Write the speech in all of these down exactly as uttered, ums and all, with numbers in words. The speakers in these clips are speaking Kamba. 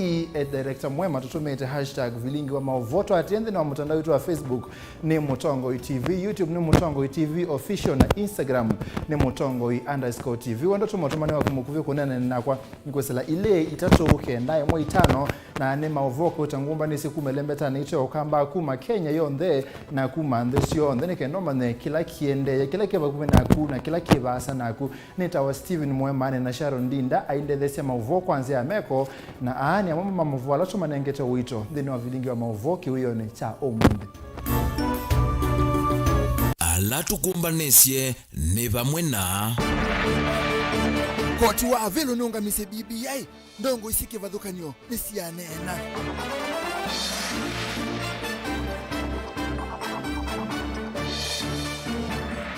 Ii, e director mwema, tũtũmĩĩte hashtag vilingi wa maũvoo. Twatie nthĩnĩ wa mũtandao witũ wa Facebook nĩ Mũtongoi T V, YouTube nĩ Mũtongoi T V Official, na Instagram nĩ Mũtongoi underscore T V. Wendo tũma ũtũmani waku mũkuvĩ kũneena nakwa nĩkwĩsĩla ilĩ itatũ kenda ĩmwe itano, na nĩ maũvoo kũta ngũmbanĩsye kuma ĩlembetanĩ itũ ya Ũkamba, kuma Kenya yonthe na kuma nthĩ syonthe, nĩ kenda ũmanye kĩla kĩendee, kĩla kĩ vakuvĩ naku na kĩla kĩ vaasa naku. Nĩtawa Stephen Mwemane na Sharon Ndinda aindetheesya maũvoo kwa nzĩa ya meko, na aa nĩ amwe ma maũvoo ala tũmanengete ũito nthĩnĩ wa vilingi wa maũvoo kĩwĩonĩ kya ũmũnthĩ. Ala tũkũmbanĩsye nĩ vamwe na. Koti wa Avilu nũngamisye B B I, ndongoi syĩ kĩvathũkany'o nĩsyaneena.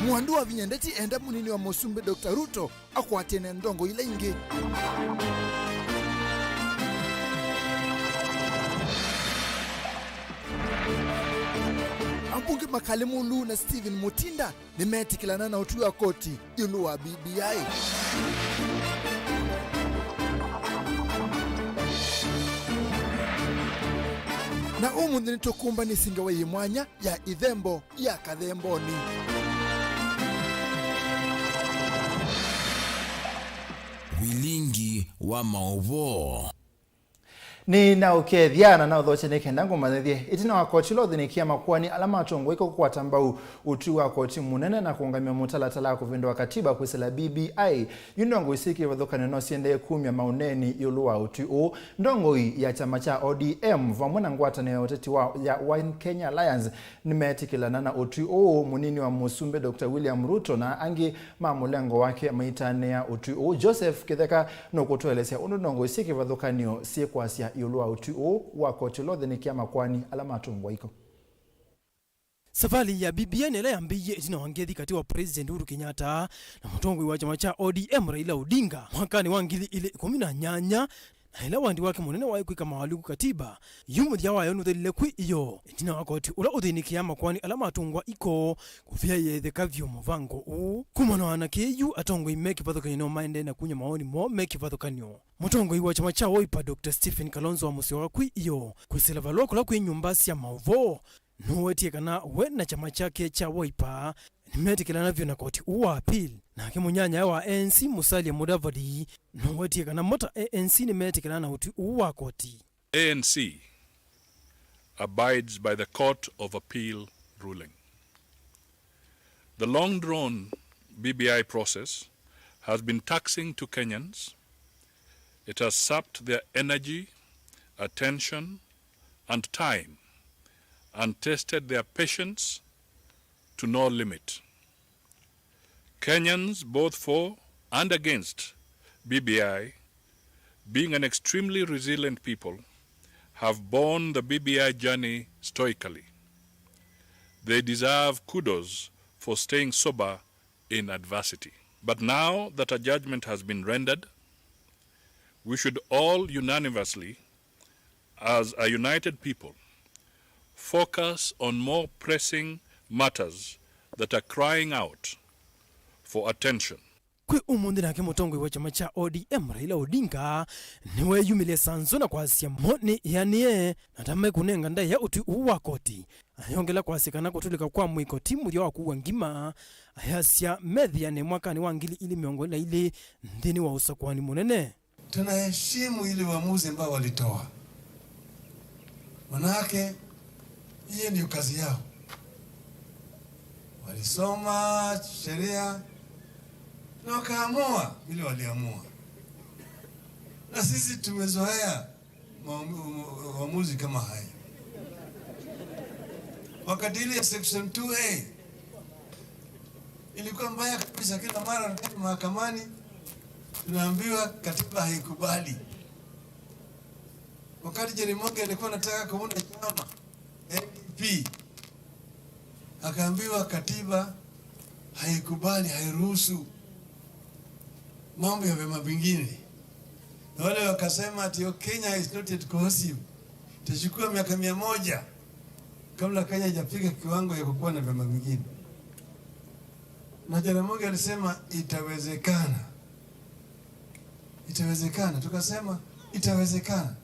Mwandu wa vinya ndeti enda mũnini wa mũsumbĩ Doctor Ruto akwatĩe na ndongoi ila ingĩ. Ambunge Makali Mulu na Stephen Mutinda nĩmetĩkĩlana na ũtwi wa koti ĩũlũ wa B B I. Na ũmũnthĩ nĩtũkũmbanĩsye ngewa yĩ mwanya ya ithembo ya kathembonĩ. Vilingi wa maũvoo. Nĩnaũkethya na naũthokya nĩ kenda ngũmanyĩthye. Ĩtina wa koti ũla ũthĩnĩkĩa makoani ala matongoi kũkwata mbau ũtwi wa koti mũnene na kũũngamya mũtalatala wa kũvĩndũa katiba kwĩsĩla B B I, yu ndongoi syĩ kĩvathũkany'o no siendee kumya maũneeni ĩũlũ wa ũtwi ũũ. Ndongoi ya kyama kya O D M vamwe na ngwatanĩo ya ũteti wa, ya One Kenya Alliance nĩmeetĩkĩlana na ũtwi ũũ, mũnini wa mũsumbĩ Doctor William Ruto na angĩ ma mũlengo wake maitanĩa ũtwi ũũ. Joseph Kĩtheka nũkũtũelesya ũndũ ndongoi syĩ kĩvathũkany'o syĩkwasya ĩũlũ wa ũtwi ũũ wa koti ũla ũthĩnĩkĩa makoani ala matũngwa iko. Savalĩ ya B B I nĩ ĩla yambĩĩie ĩtina wa ngethi katĩ wa President Uhuru Kenyatta na mũtongoi wa kyama kya O D M Raila Odinga mwakanĩ wa ngili ilĩ ĩkũmi na nyanya, na ĩla wendi wake mũnene waĩ kwĩka mavalũku katiba, yu mũthya wayo nũthelile kwĩ ĩyoo, ĩtina wa koti ũla ũthĩnĩkĩaa makoani ala matũngwa iko kũvyaĩa ĩtheka vyũ mũvango ũũ. Kumana na kĩĩ yu, atongoi me kĩvathũkany'o nĩmaendee na kumya mawoni moo me kĩvathũkany'o. Mũtongoi wa kyama kya Wiper, Doctor Stephen Kalonzo wa Musyoka kwĩ ĩyoo kwĩsĩla valũa kũla kwĩ nyũmba sya maũvoo, nũwetie kana we na kyama kyake kya Wiper nĩmetĩkĩlana vyũ na koti ũũ wa appeal. Nake mũnyanyae wa A N C Musalia Mudavadi nũwetie kana mo ta A N C nĩmetĩkĩlana na ũtwi ũũ wa koti. A N C abides by the Court of Appeal ruling. The long-drawn B B I process has been taxing to Kenyans. It has sapped their energy, attention, and time, and tested their patience to no limit. Kenyans, both for and against B B I, being an extremely resilient people, have borne the B B I journey stoically. They deserve kudos for staying sober in adversity. But now that a judgment has been rendered, we should all unanimously, as a united people, focus on more pressing matters that are crying out for attention. Kwĩ ũmũnthĩ nake mũtongoi wa kyama kya O D M Raila Odinga nĩweeyumĩlya sanzo na kwasya mo nĩ ĩanĩe na ta mekũnenga ndaĩa ũtwi ũũ wa koti. Ayongela kwasya kana kũtũlĩka kwa mwĩko ti mũthya wa kũua ngima, ayasya methĩane mwakanĩ wa ngili ilĩ mĩongo ĩlĩ na ilĩ nthĩnĩ wa ũsakũani mũnene. Tunaheshimu ile uamuzi ambao walitoa, manake hiyo ndio kazi yao. Walisoma sheria na wakaamua vile waliamua, na sisi tumezoea maamu-, uamuzi kama haya. Wakati ile section two A ilikuwa mbaya kabisa, kila mara tunaenda mahakamani tunaambiwa katiba haikubali. Wakati Jaramogi alikuwa anataka kuunda chama N D P, akaambiwa katiba haikubali, hairuhusu mambo ya vyama vingine, na wale wakasema ati, "Oh, Kenya is not yet cohesive." Itachukua miaka mia moja kabla Kenya haijafika kiwango ya kukuwa na vyama vingine. Na Jaramogi alisema, "Itawezekana. Itawezekana." Tukasema, "Itawezekana."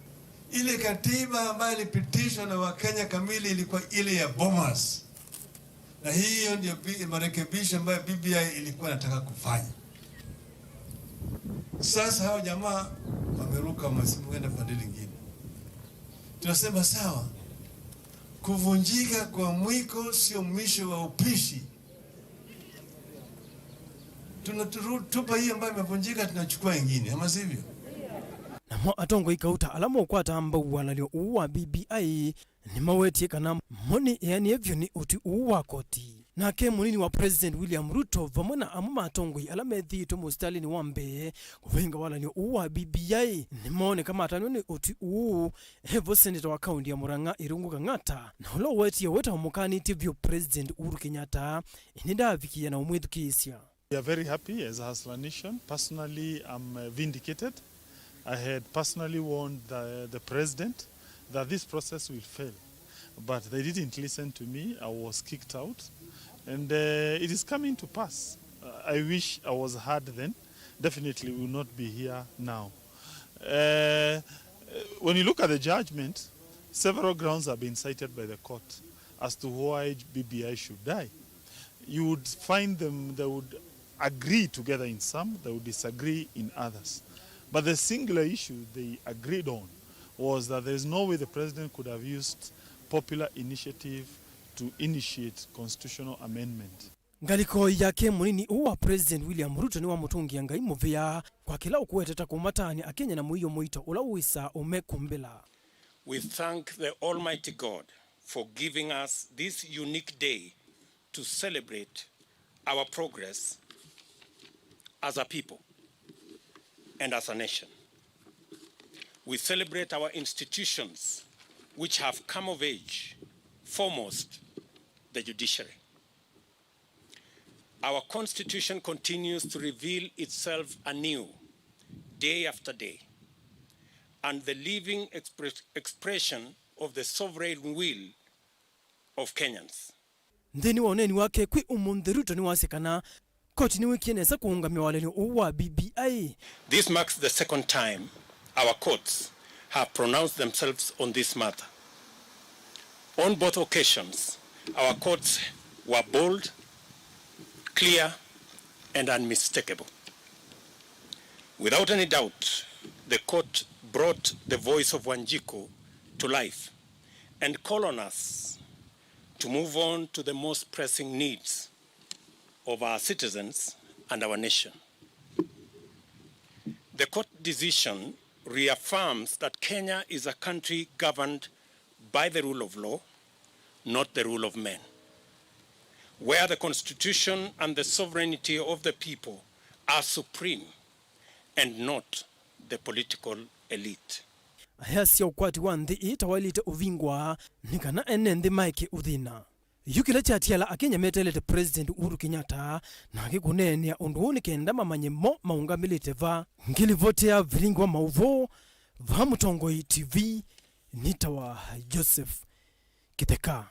Ile katiba ambayo ilipitishwa na Wakenya kamili ilikuwa ile ya Bomas, na hiyo ndio bi- marekebisho ambayo B B I ilikuwa inataka kufanya. Sasa hao jamaa wameruka, wameenda pande lingine. Tunasema sawa, kuvunjika kwa mwiko sio mwisho wa upishi. Tunatupa hii ambayo imevunjika, tunachukua ingine, ama sivyo? Namo atongoi kauta ala mokwataa mbau walany'o ũũ wa B B I nĩmawetie kana mo nĩ eanĩe vyũ nĩ ũtwi ũũ wa koti. Nake mũnini wa President William Ruto vamwe na amwe ma atongoi ala methĩĩtwe mũsitalĩnĩ wa mbee kũvĩnga walany'o ũũ wa B B I nĩmooneka matanw'a nĩ ũtwi ũũ. Evo seneta wa kaunti ya Murang'a Irungu Kang'ata, na ũla ũwetie weta ũmũkanĩtye vyũ President Uhuru Kenyatta, ĩndĩ ndaavikĩĩa na ũmwĩthukĩĩsya. We are very happy as a Hustler Nation. Personally, I'm uh, vindicated. I had personally warned the, the president that this process will fail, but they didn't listen to me. I was kicked out, and uh, it is coming to pass. Uh, I wish I was heard then. Definitely, we will not be here now. Uh, when you look at the judgment, several grounds have been cited by the court as to why B B I should die. You would find them, they would agree together in some, they would disagree in others. But the singular issue they agreed on was that there is no way the president could have used popular initiative to initiate constitutional amendment. Ngalĩko yake mũnini ũũ wa President William Ruto nĩwamũtũngĩa Ngai mũvea kwa kĩla ũkũweteta kũmataanĩa Akenya na mũio mũito ũla wĩsaa ũmekũmbĩla. We thank the Almighty God for giving us this unique day to celebrate our progress as a people and as a nation. We celebrate our institutions which have come of age, foremost the judiciary. Our constitution continues to reveal itself anew day after day, and the living expre- expression of the sovereign will of Kenyans. Nthĩnĩ wa ũneeni wake kwĩ ũmũnthĩ, Ruto nĩwasya kana koti nĩwĩkie nesa kũũngamya walany'o ũũ wa B B I. This marks the second time our courts have pronounced themselves on this matter. On both occasions, our courts were bold, clear, and unmistakable. Without any doubt, the court brought the voice of Wanjiku to life and called on us to move on to the most pressing needs of our citizens and our nation. The court decision reaffirms that Kenya is a country governed by the rule of law, not the rule of men, where the constitution and the sovereignty of the people are supreme and not the political elite. Ayasya ũkwati wa nthĩ ĩĩ ta waĩlĩte ũvingwa nĩ kana ene nthĩ maeke ũthĩna. Yu kĩla kyatiala Akenya meteelete President Uhuru Kenyatta nake kũneenea ũndũ ũũ nĩ kenda mamanye mo maũngamĩlĩte va. Ngĩlivoti ya vilingi wa maũvoo va Mũtongoi T V, nĩtawa Joseph Kĩtheka.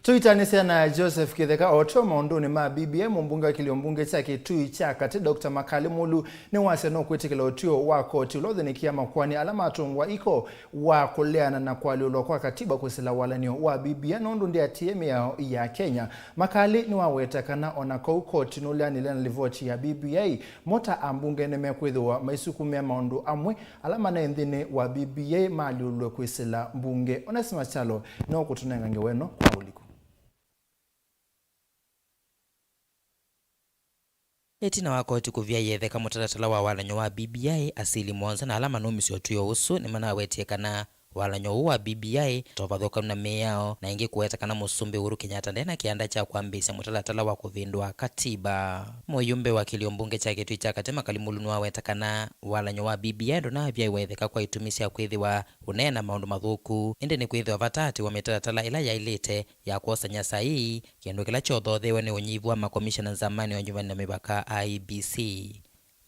Tũitanĩsya na Joseph Kĩtheka. O tyo maũndũnĩ ma B B I, mũmbunge wa kĩlio mbunge kya Kitui kya katĩ, Doctor Makali Mulu, nĩwasya nũkwĩtĩkĩla ũtw'ĩo wa koti ũla ũthĩnĩkĩa makoani ala matũngwa iko wa kũleana na kũalyũlwa kwa katiba kwĩsĩla walany'o wa B B I nũndũ ndĩatĩĩe mĩao ya Kenya. Makali nĩwaweta kana o na kau koti nũleanile na livoti ya B B I, mo ta ambunge nĩmekwĩthĩwa maisukumĩa maũndũ amwe ala manaĩ nthĩnĩ wa B B I maalyũlw'e kwĩsĩla mbunge. Onesmus Kyalo nĩwe ũkũtũnenga ngewa ĩno kwa ũliku. Ĩtina wa koti kũvya yetheka mũtalatala wa walany'o wa B B I, asili mũonza na ala manaumisye ũtw'ĩo ũsu nĩmanawetie kana walany'o ũũ wa B B I ta ũvathũkanu na mĩao, na ĩngĩ kũweta kana Mũsumbĩ Uhuru Kenyatta nde na kĩanda kya kwambĩĩsya mũtalatala wa kũvĩndũa katiba. Mũyumbe wa kĩlio mbunge kya Kitui kya katĩ Makali Mulu nĩwaweta kana walany'o wa B B I ndũnavya ĩwetheka kwa itumi sya kwĩthĩwa ũneena maũndũ mathũku, ĩndĩ nĩkwĩthĩwa vataatĩwa mĩtalatala ĩla yaĩlĩte ya kwosany'a saii, kĩndũ kĩla kyothotheewe nĩ ũnyivu wa makomishona nzamanĩ wa nyuva na mĩvaka, I E B C.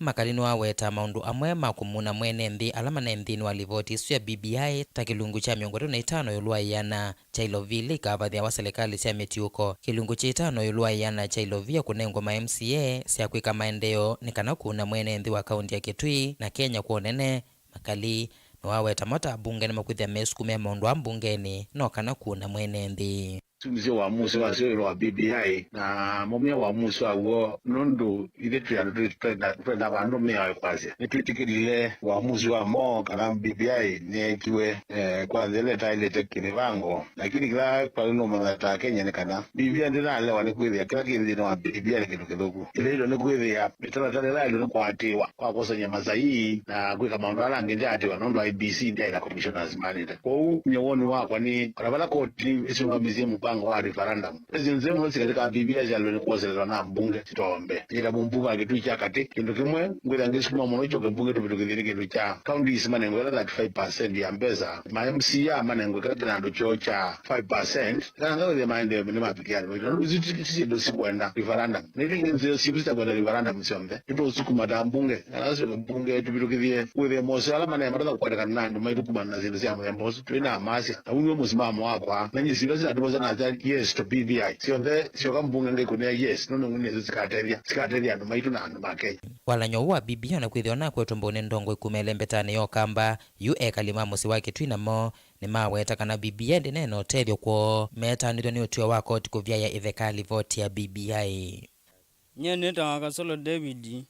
Makali nĩwaweta maũndũ amwe ma kũmuna mwene nthĩ ala manaĩ nthĩnĩ wa livoti ĩsu ya B B I, ta kĩlungu kya mĩongo ĩtatũ na itano ĩũlũ wa ĩana kya ilovili kavathĩawa silikalĩ sya mĩtiũko, kĩlungu kya ĩtano ĩũlũ wa ĩana kya ilovia kũnengwa ma M C A sya kwĩka maendeeo nĩ kana kũuna mwene nthĩ wa kaunti ya Kitui na Kenya kwa ũnene. Makali Nĩwaweta mo ta ambunge nĩmakwĩthĩa mesukumĩa maũndũ aa mbungenĩ no kana kũna mwene nthĩ. Sumĩsye ũamusi wasyo ĩũlũ wa B B I, na maumya ũamusi wa w'o nũndũ ithyĩ twĩ andũ twĩ-, twenda, twenda vandũ mĩao ĩkwasya. Nĩtwĩtĩkĩlile ũamusi wa moo kana B B I nĩyekiwe, eh, kwa nzĩa ĩla ĩtaĩlĩte kĩmĩvango, lakini kĩla twaĩle nũmanya ta Akenya nĩ kana B B I ndĩnaelewa nĩ kwĩthĩa kĩla kĩ nthĩnĩ wa B B I nĩ kĩndũ kĩthũku. Ĩlaĩlwe nĩ kwĩthĩa mĩtalatala ĩla yaĩlwe nĩ kũatĩĩwa kwa kwosany'a masaii na kwĩka maũndũ ala angĩ ndyaatĩĩwa nũndũ I E B C ndyaĩ na commissioners manĩte. Kwoou, nyie woni wakwa nĩ, o na vala koti ĩsyũngamisye mũvango wa referendum, ĩsĩ nzeo mũno syĩ katĩ ka B B I syaĩlwe nĩ kwoselelwa na mbunge sitombe. Yĩta mũmbunge wa Kĩtui kya katĩ, kĩndũ kĩmwe ngwĩthĩa ngĩsukuma mũno kyoke mbunge tũvĩtũkĩthye nĩ kĩndũ kya counties manengwe ĩla thirty-five percent ya mbesa, ma M C A manengwe kĩla kĩna andũ kyoo kya five percent, kana ngawĩthĩa maendeeo nĩ mapikia andũ maitũ. Nũndũ isu ti, ti syĩndũ sikwenda referendum. Na ĩndĩ nzeo sitũ sya kwenda referendum syonthe, nĩtũũsukuma ta mbunge, kana syo mbunge tũvĩtũkĩthye kwĩthĩa moseo ala manaĩ matonya kũkwatĩkana na andũ maitũ kumana na syĩndũ sya mũthemba ũsu. Twĩ na amasya, na ũu nĩw'o mũsimamo wakwa. Na nyie syĩndũ sinatũvosa nasya yes to B B I. Syonthe syoka mbunge ngaikũnĩa yes, nũndũ ngũnĩ nĩsyo sikatethya, sikatethya andũ maitũ na andũ ma Kenya. Walany'o ũũ wa B B I o na kwĩthĩwa nakwetwe mbau nĩ ndongoi kuma ĩlembetanĩ ya Ũkamba, yu ekali ma mũsyĩ wa Kĩtui namo nĩmaweta kana B B I ndĩneena ũtethyo kwoo, metanĩthw'a nĩ ũtw'ĩo wa koti kũvyaĩa ĩtheka livoti ya B B I. Nyie nĩtawa Kasolo David,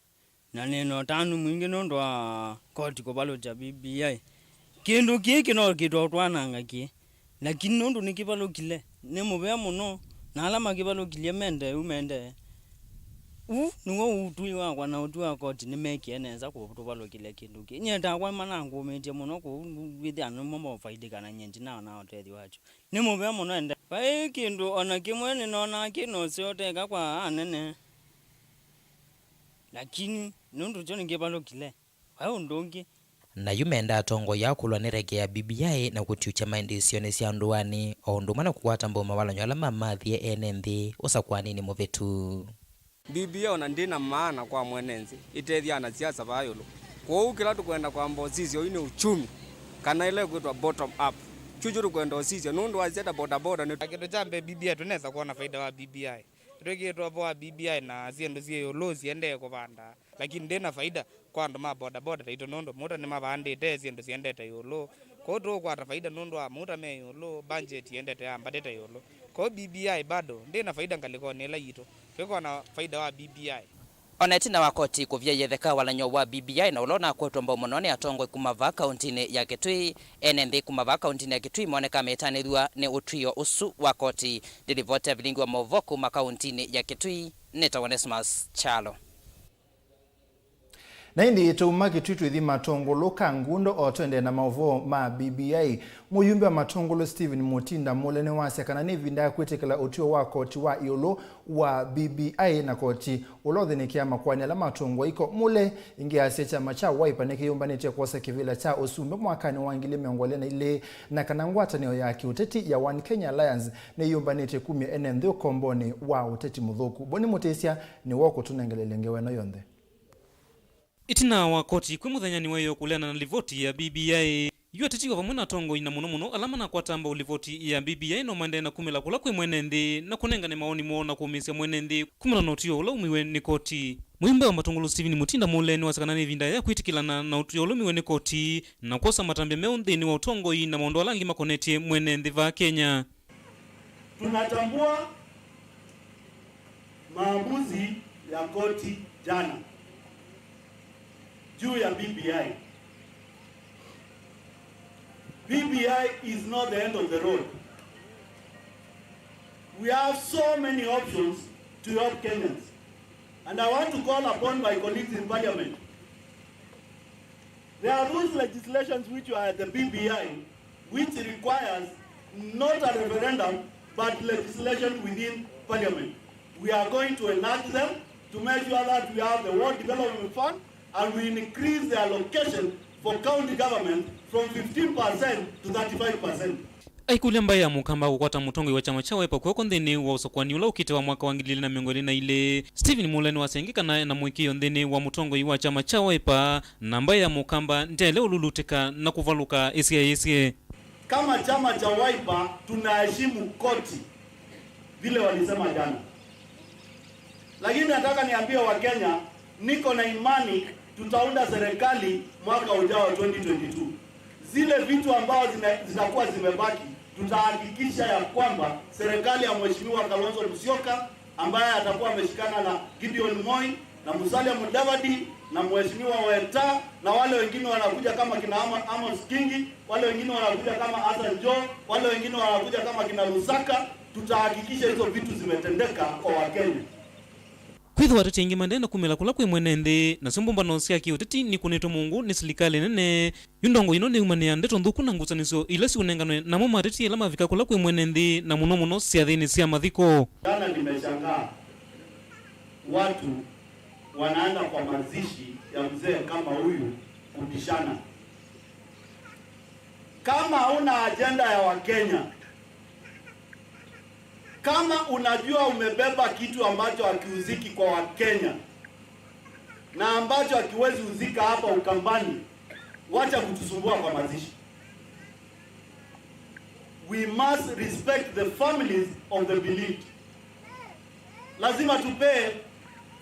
na nĩ na ũtanu mwingĩ nũndũ wa koti kũvalũkya B B I. Kĩndũ kĩĩ kĩno kĩtwa ũtwananga kĩĩ, lakini nũndũ nĩkĩvalũkile, nĩ mũvea mũno, na ala makĩvalũkilye mende ũu mende. Ũu nĩw'o ũtwi wakwa na ũtwi wa koti nĩmekie nesa kũtũvalũkĩlya kĩndũ kĩĩ. Nyie takwa manangũmĩtye mũno kũu, wĩthĩa nĩmo mofaidĩka na nyie ndinaona ũtethyo wakyo. Nĩ mũvea mũno ende. Vai kĩndũ o na kĩmwe nĩnonaa kĩ na ũseo teka kwa aa anene. Lakini nũndũ kyo nĩkĩvalũkile, vai ũndũ ũngĩ. Na yu menda atongoi aa kũlwa nĩ reke ya B B I na kũtiũkya maendeeonĩ sya ndũanĩ, o ũndũ ũmwe na kũkwata mbau mawalany'o ala mamathie ene nthĩ ũsakũaninĩ mũvĩtu. B B I o na ndĩ na maana kwa mwene nthĩ, ĩtethya anasiasa vaa ĩũlũ. Kwoou kĩla tũkwenda kwamba ũsisya ũyu nĩ uchumi, kana ĩla ĩkwĩtwa bottom up. Kyũkyo tũkwenda ũsisya, nũndũ wasya ta bodaboda nĩ. Na kĩndũ kya mbee, B B I tũnesa kwona faida wa B B I. Nĩtwĩkĩĩtwe vo wa B B I na syĩndũ syĩ ĩũlũ siendee kũvanda, lakini ndĩ na faida kwa andũ ma bodaboda taitũ, nũndũ mũta nĩmavandĩte syĩndũ siendete ĩũlũ. Kwoou tũũkwata faida nũndũ wa mũta me ĩũlũ, budget yendete yambatĩte ĩũlũ. Kwoou B B I bado ndĩ na faida ngalĩkonĩ ĩla yitũ. Twĩkona faida wa B B I. O na ĩtina wa koti kũvyaĩa ĩtheka walany'o wa B B I na ũla ũnakwetwe mbau mũno nĩ atongoi kuma vaa kauntinĩ ya Kitui, ene nthĩ kuma vaa kauntinĩ ya Kitui monekaa metanĩthw'a nĩ ũtw'ĩo ũsu wa koti. Ndilivoti ya vilingi wa maũvoo kuma kauntinĩ ya Kitui, nĩtawa Onesmus Kyalo. Na ĩndĩ tũuma Kitui twĩthi Matũngũlũ Kangundo o twendee na maũvoo ma B B I. Mũyumbe wa Matũngũlũ Stephen Mutinda Mule nĩwasya kana nĩ ĩvinda ya kwĩtĩkĩla ũtw'ĩo wa koti wa ĩũlũ wa B B I na koti ũla ũthĩnĩkĩaa makoani ala matũngwa iko. Mule ĩngĩ asya kyama kya Wiper nĩkĩyũmbanĩtye kwosa kĩvĩla kya ũsumbĩ mwakanĩ wa ngili mĩongo ĩlĩ na ilĩ, na kana ngwatanĩo ya kĩũteti ya One Kenya Alliance nĩyũmbanĩtye kumya ene nthĩ ũkombonĩ wa ũteti mũthũku. Boni Mũtĩsya nĩwe ũkũtũnengeleelya ngewa ĩno yonthe. Ĩtina wa koti kwĩ mũthenya nĩwaĩe kũleana na livoti ya B B I, yu ateti o vamwe na atongoi, na mũno mũno ala manakwata mbau livoti ya B B I, no maendee na kumĩla kũla kwĩ mwene nthĩ na kũnengane mawoni moo na kũũmĩĩsya mwene nthĩ kumana na ũtw'ĩo ũla umiwe nĩ koti. Mũyumbe wa Matũngũlũ Stephen Mutinda Mule nĩwasya kana nĩ ĩvinda ya kwĩtĩkĩlana na ũtw'ĩo ũla umiwe nĩ koti na kwosa matambya meũ nthĩnĩ wa ũtongoi na maũndũ ala angĩ makonetye mwene nthĩ vaa Kenya. Tunatambua maamuzi ya koti jana juu ya B B I. B B I is not the end of the road. We have so many options to help Kenyans. And I want to call upon my colleagues in parliament. There are those legislations which are at the B B I which requires not a referendum but legislation within parliament. We are going to enact them to make sure that we have the Ward Development Fund and we increase the allocation for county government from fifteen percent to thirty-five percent. Aikũlya mbaĩ ya Mũkamba kũkwata mũtongoi wa kyama kya Wiper kw'oko nthĩnĩ wa ũsakũani ũla ũkĩte wa mwaka wa ngili ilĩ na mĩongo ĩlĩ na ilĩ, Stephen Mule nĩwasengĩ kana ena mũĩkĩĩo nthĩnĩ wa mũtongoi wa kyama kya Wiper, na mbaĩ ya Mũkamba ndyaĩle ũlulutĩka na kũvalũka ĩsyaĩĩsye. Kama chama cha Wiper tunaheshimu koti vile walisema jana. Lakini nataka niambie Wakenya, niko na imani tutaunda serikali mwaka ujao twenty twenty-two. Zile vitu ambazo zime- zitakuwa zimebaki, tutahakikisha ya kwamba serikali ya Mheshimiwa Kalonzo Musyoka ambaye atakuwa ameshikana na Gideon Moi na Musalia Mudavadi na Mheshimiwa Weta na wale wengine wanakuja kama kina Ama- Amos Kingi, wale wengine wanakuja kama Hassan Joho, wale wengine wanakuja kama kina Lusaka, tutahakikisha hizo vitu zimetendeka kwa Wakenya. Kwĩthĩwa ateti aingĩ maendee na kumĩla kũla kwĩ mwene nthĩ, nasyo mbũmbano sya kĩũteti nikũnĩtwe mũngũ nĩ silikalĩ nene. Yu ndongo ĩno nĩyumanĩa ndeto nthũku na ngusanĩsyo ila siũnenganwe namo mateti ĩla mavika kũla kwĩ mwene nthĩ, na mũno mũno syathĩnĩ sya mathiko. Jana nimeshangaa watu wanaenda kwa mazishi ya mzee kama huyu kubishana. Kama hauna ajenda ya Wakenya, kama unajua umebeba kitu ambacho hakihusiki kwa Wakenya na ambacho hakiwezi husika hapa Ukambani, wacha kutusumbua kwa mazishi. We must respect the families of the bereaved. Lazima tupee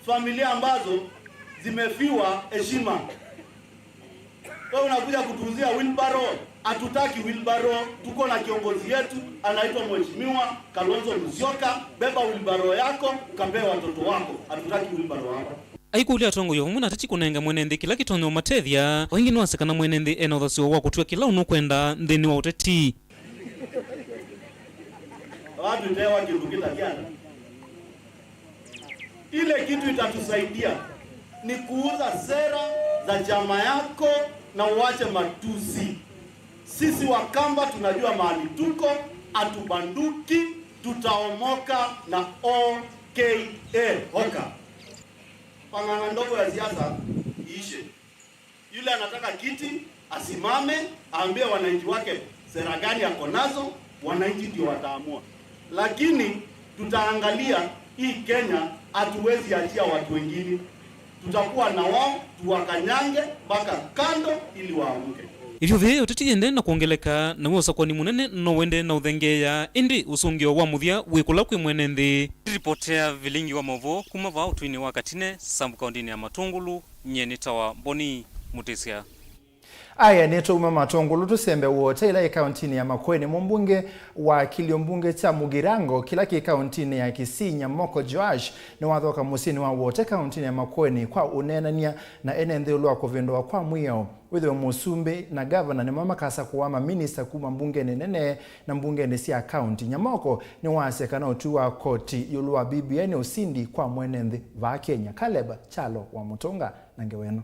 familia ambazo zimefiwa heshima. Wewe unakuja kutuuzia wheelbarrow? Hatutaki wheelbarrow. Tuko na kiongozi yetu anaitwa Mheshimiwa Kalonzo Musyoka. Beba wheelbarrow yako ukapee watoto wako. Hatutaki wheelbarrow hapa. Aikũlya atongoi o vamwe na ateti kũnenga mwene nthĩ kĩla kĩtonya ũmatethya. O ĩngĩ nĩwasya kana mwene nthĩ e na ũthasyo wa kũtw'a kĩla ũnũkwenda nthĩnĩ wa ũteti. Watu ndewa kĩndũ kĩtakiana. Ile kitu itatusaidia ni kuuza sera za chama yako na uache matusi. Sisi Wakamba tunajua mahali tuko, hatubanduki, tutaomoka na O K A hoka. Pang'ang'a ndogo ya siasa iishe. Yule anataka kiti asimame, aambie wananchi wake sera gani ako nazo, wananchi ndio wataamua. Lakini tutaangalia hii Kenya, hatuwezi achia watu wengine. Tutakuwa na wao, tuwakanyange mpaka kando ili waamke. Ĩvyũvĩ ya ũteti yĩendee na kwongeleka, naw'o ũsakũani mũnene no ũendee na ũthengeea, ĩndĩ ũsũngĩo wa mũthya wĩ kũla kwĩ mwene nthĩ. Ndiripotea vilingi wa maũvoo kuma vaa ũtũinĩ wa Katine, sub kaũndĩnĩ ya Matũngũlũ, nyie nĩtawa Mboni Mũtĩsya. Aya nĩtũuma Matũngũlũ tũsembe Wote ĩla ĩ kaũntĩnĩ ya Makueni. Mũmbunge wa kĩlio mbunge kya Mugirango kĩla kĩ kaũntĩnĩ ya Kisii, Nyamoko Joash, nĩwathoka mũsyĩnĩ wa Wote kaũntĩnĩ ya Makueni kwa ũneenany'a na ene nthĩ ĩũlũ wa kũvĩndũa kwa mwĩao. Wĩthĩwe mũsumbĩ na gavana nĩmo makasakũa maminista kuma mbungenĩ nene na mbungenĩ sya kaũntĩ. Nyamoko nĩwasya kana ũtwi wa koti ĩũlũ wa B B I nĩ ũsindi kwa mwene nthĩ vaa Kenya. Caleb Kyalo wa Mũtũnga na ngewa ĩno.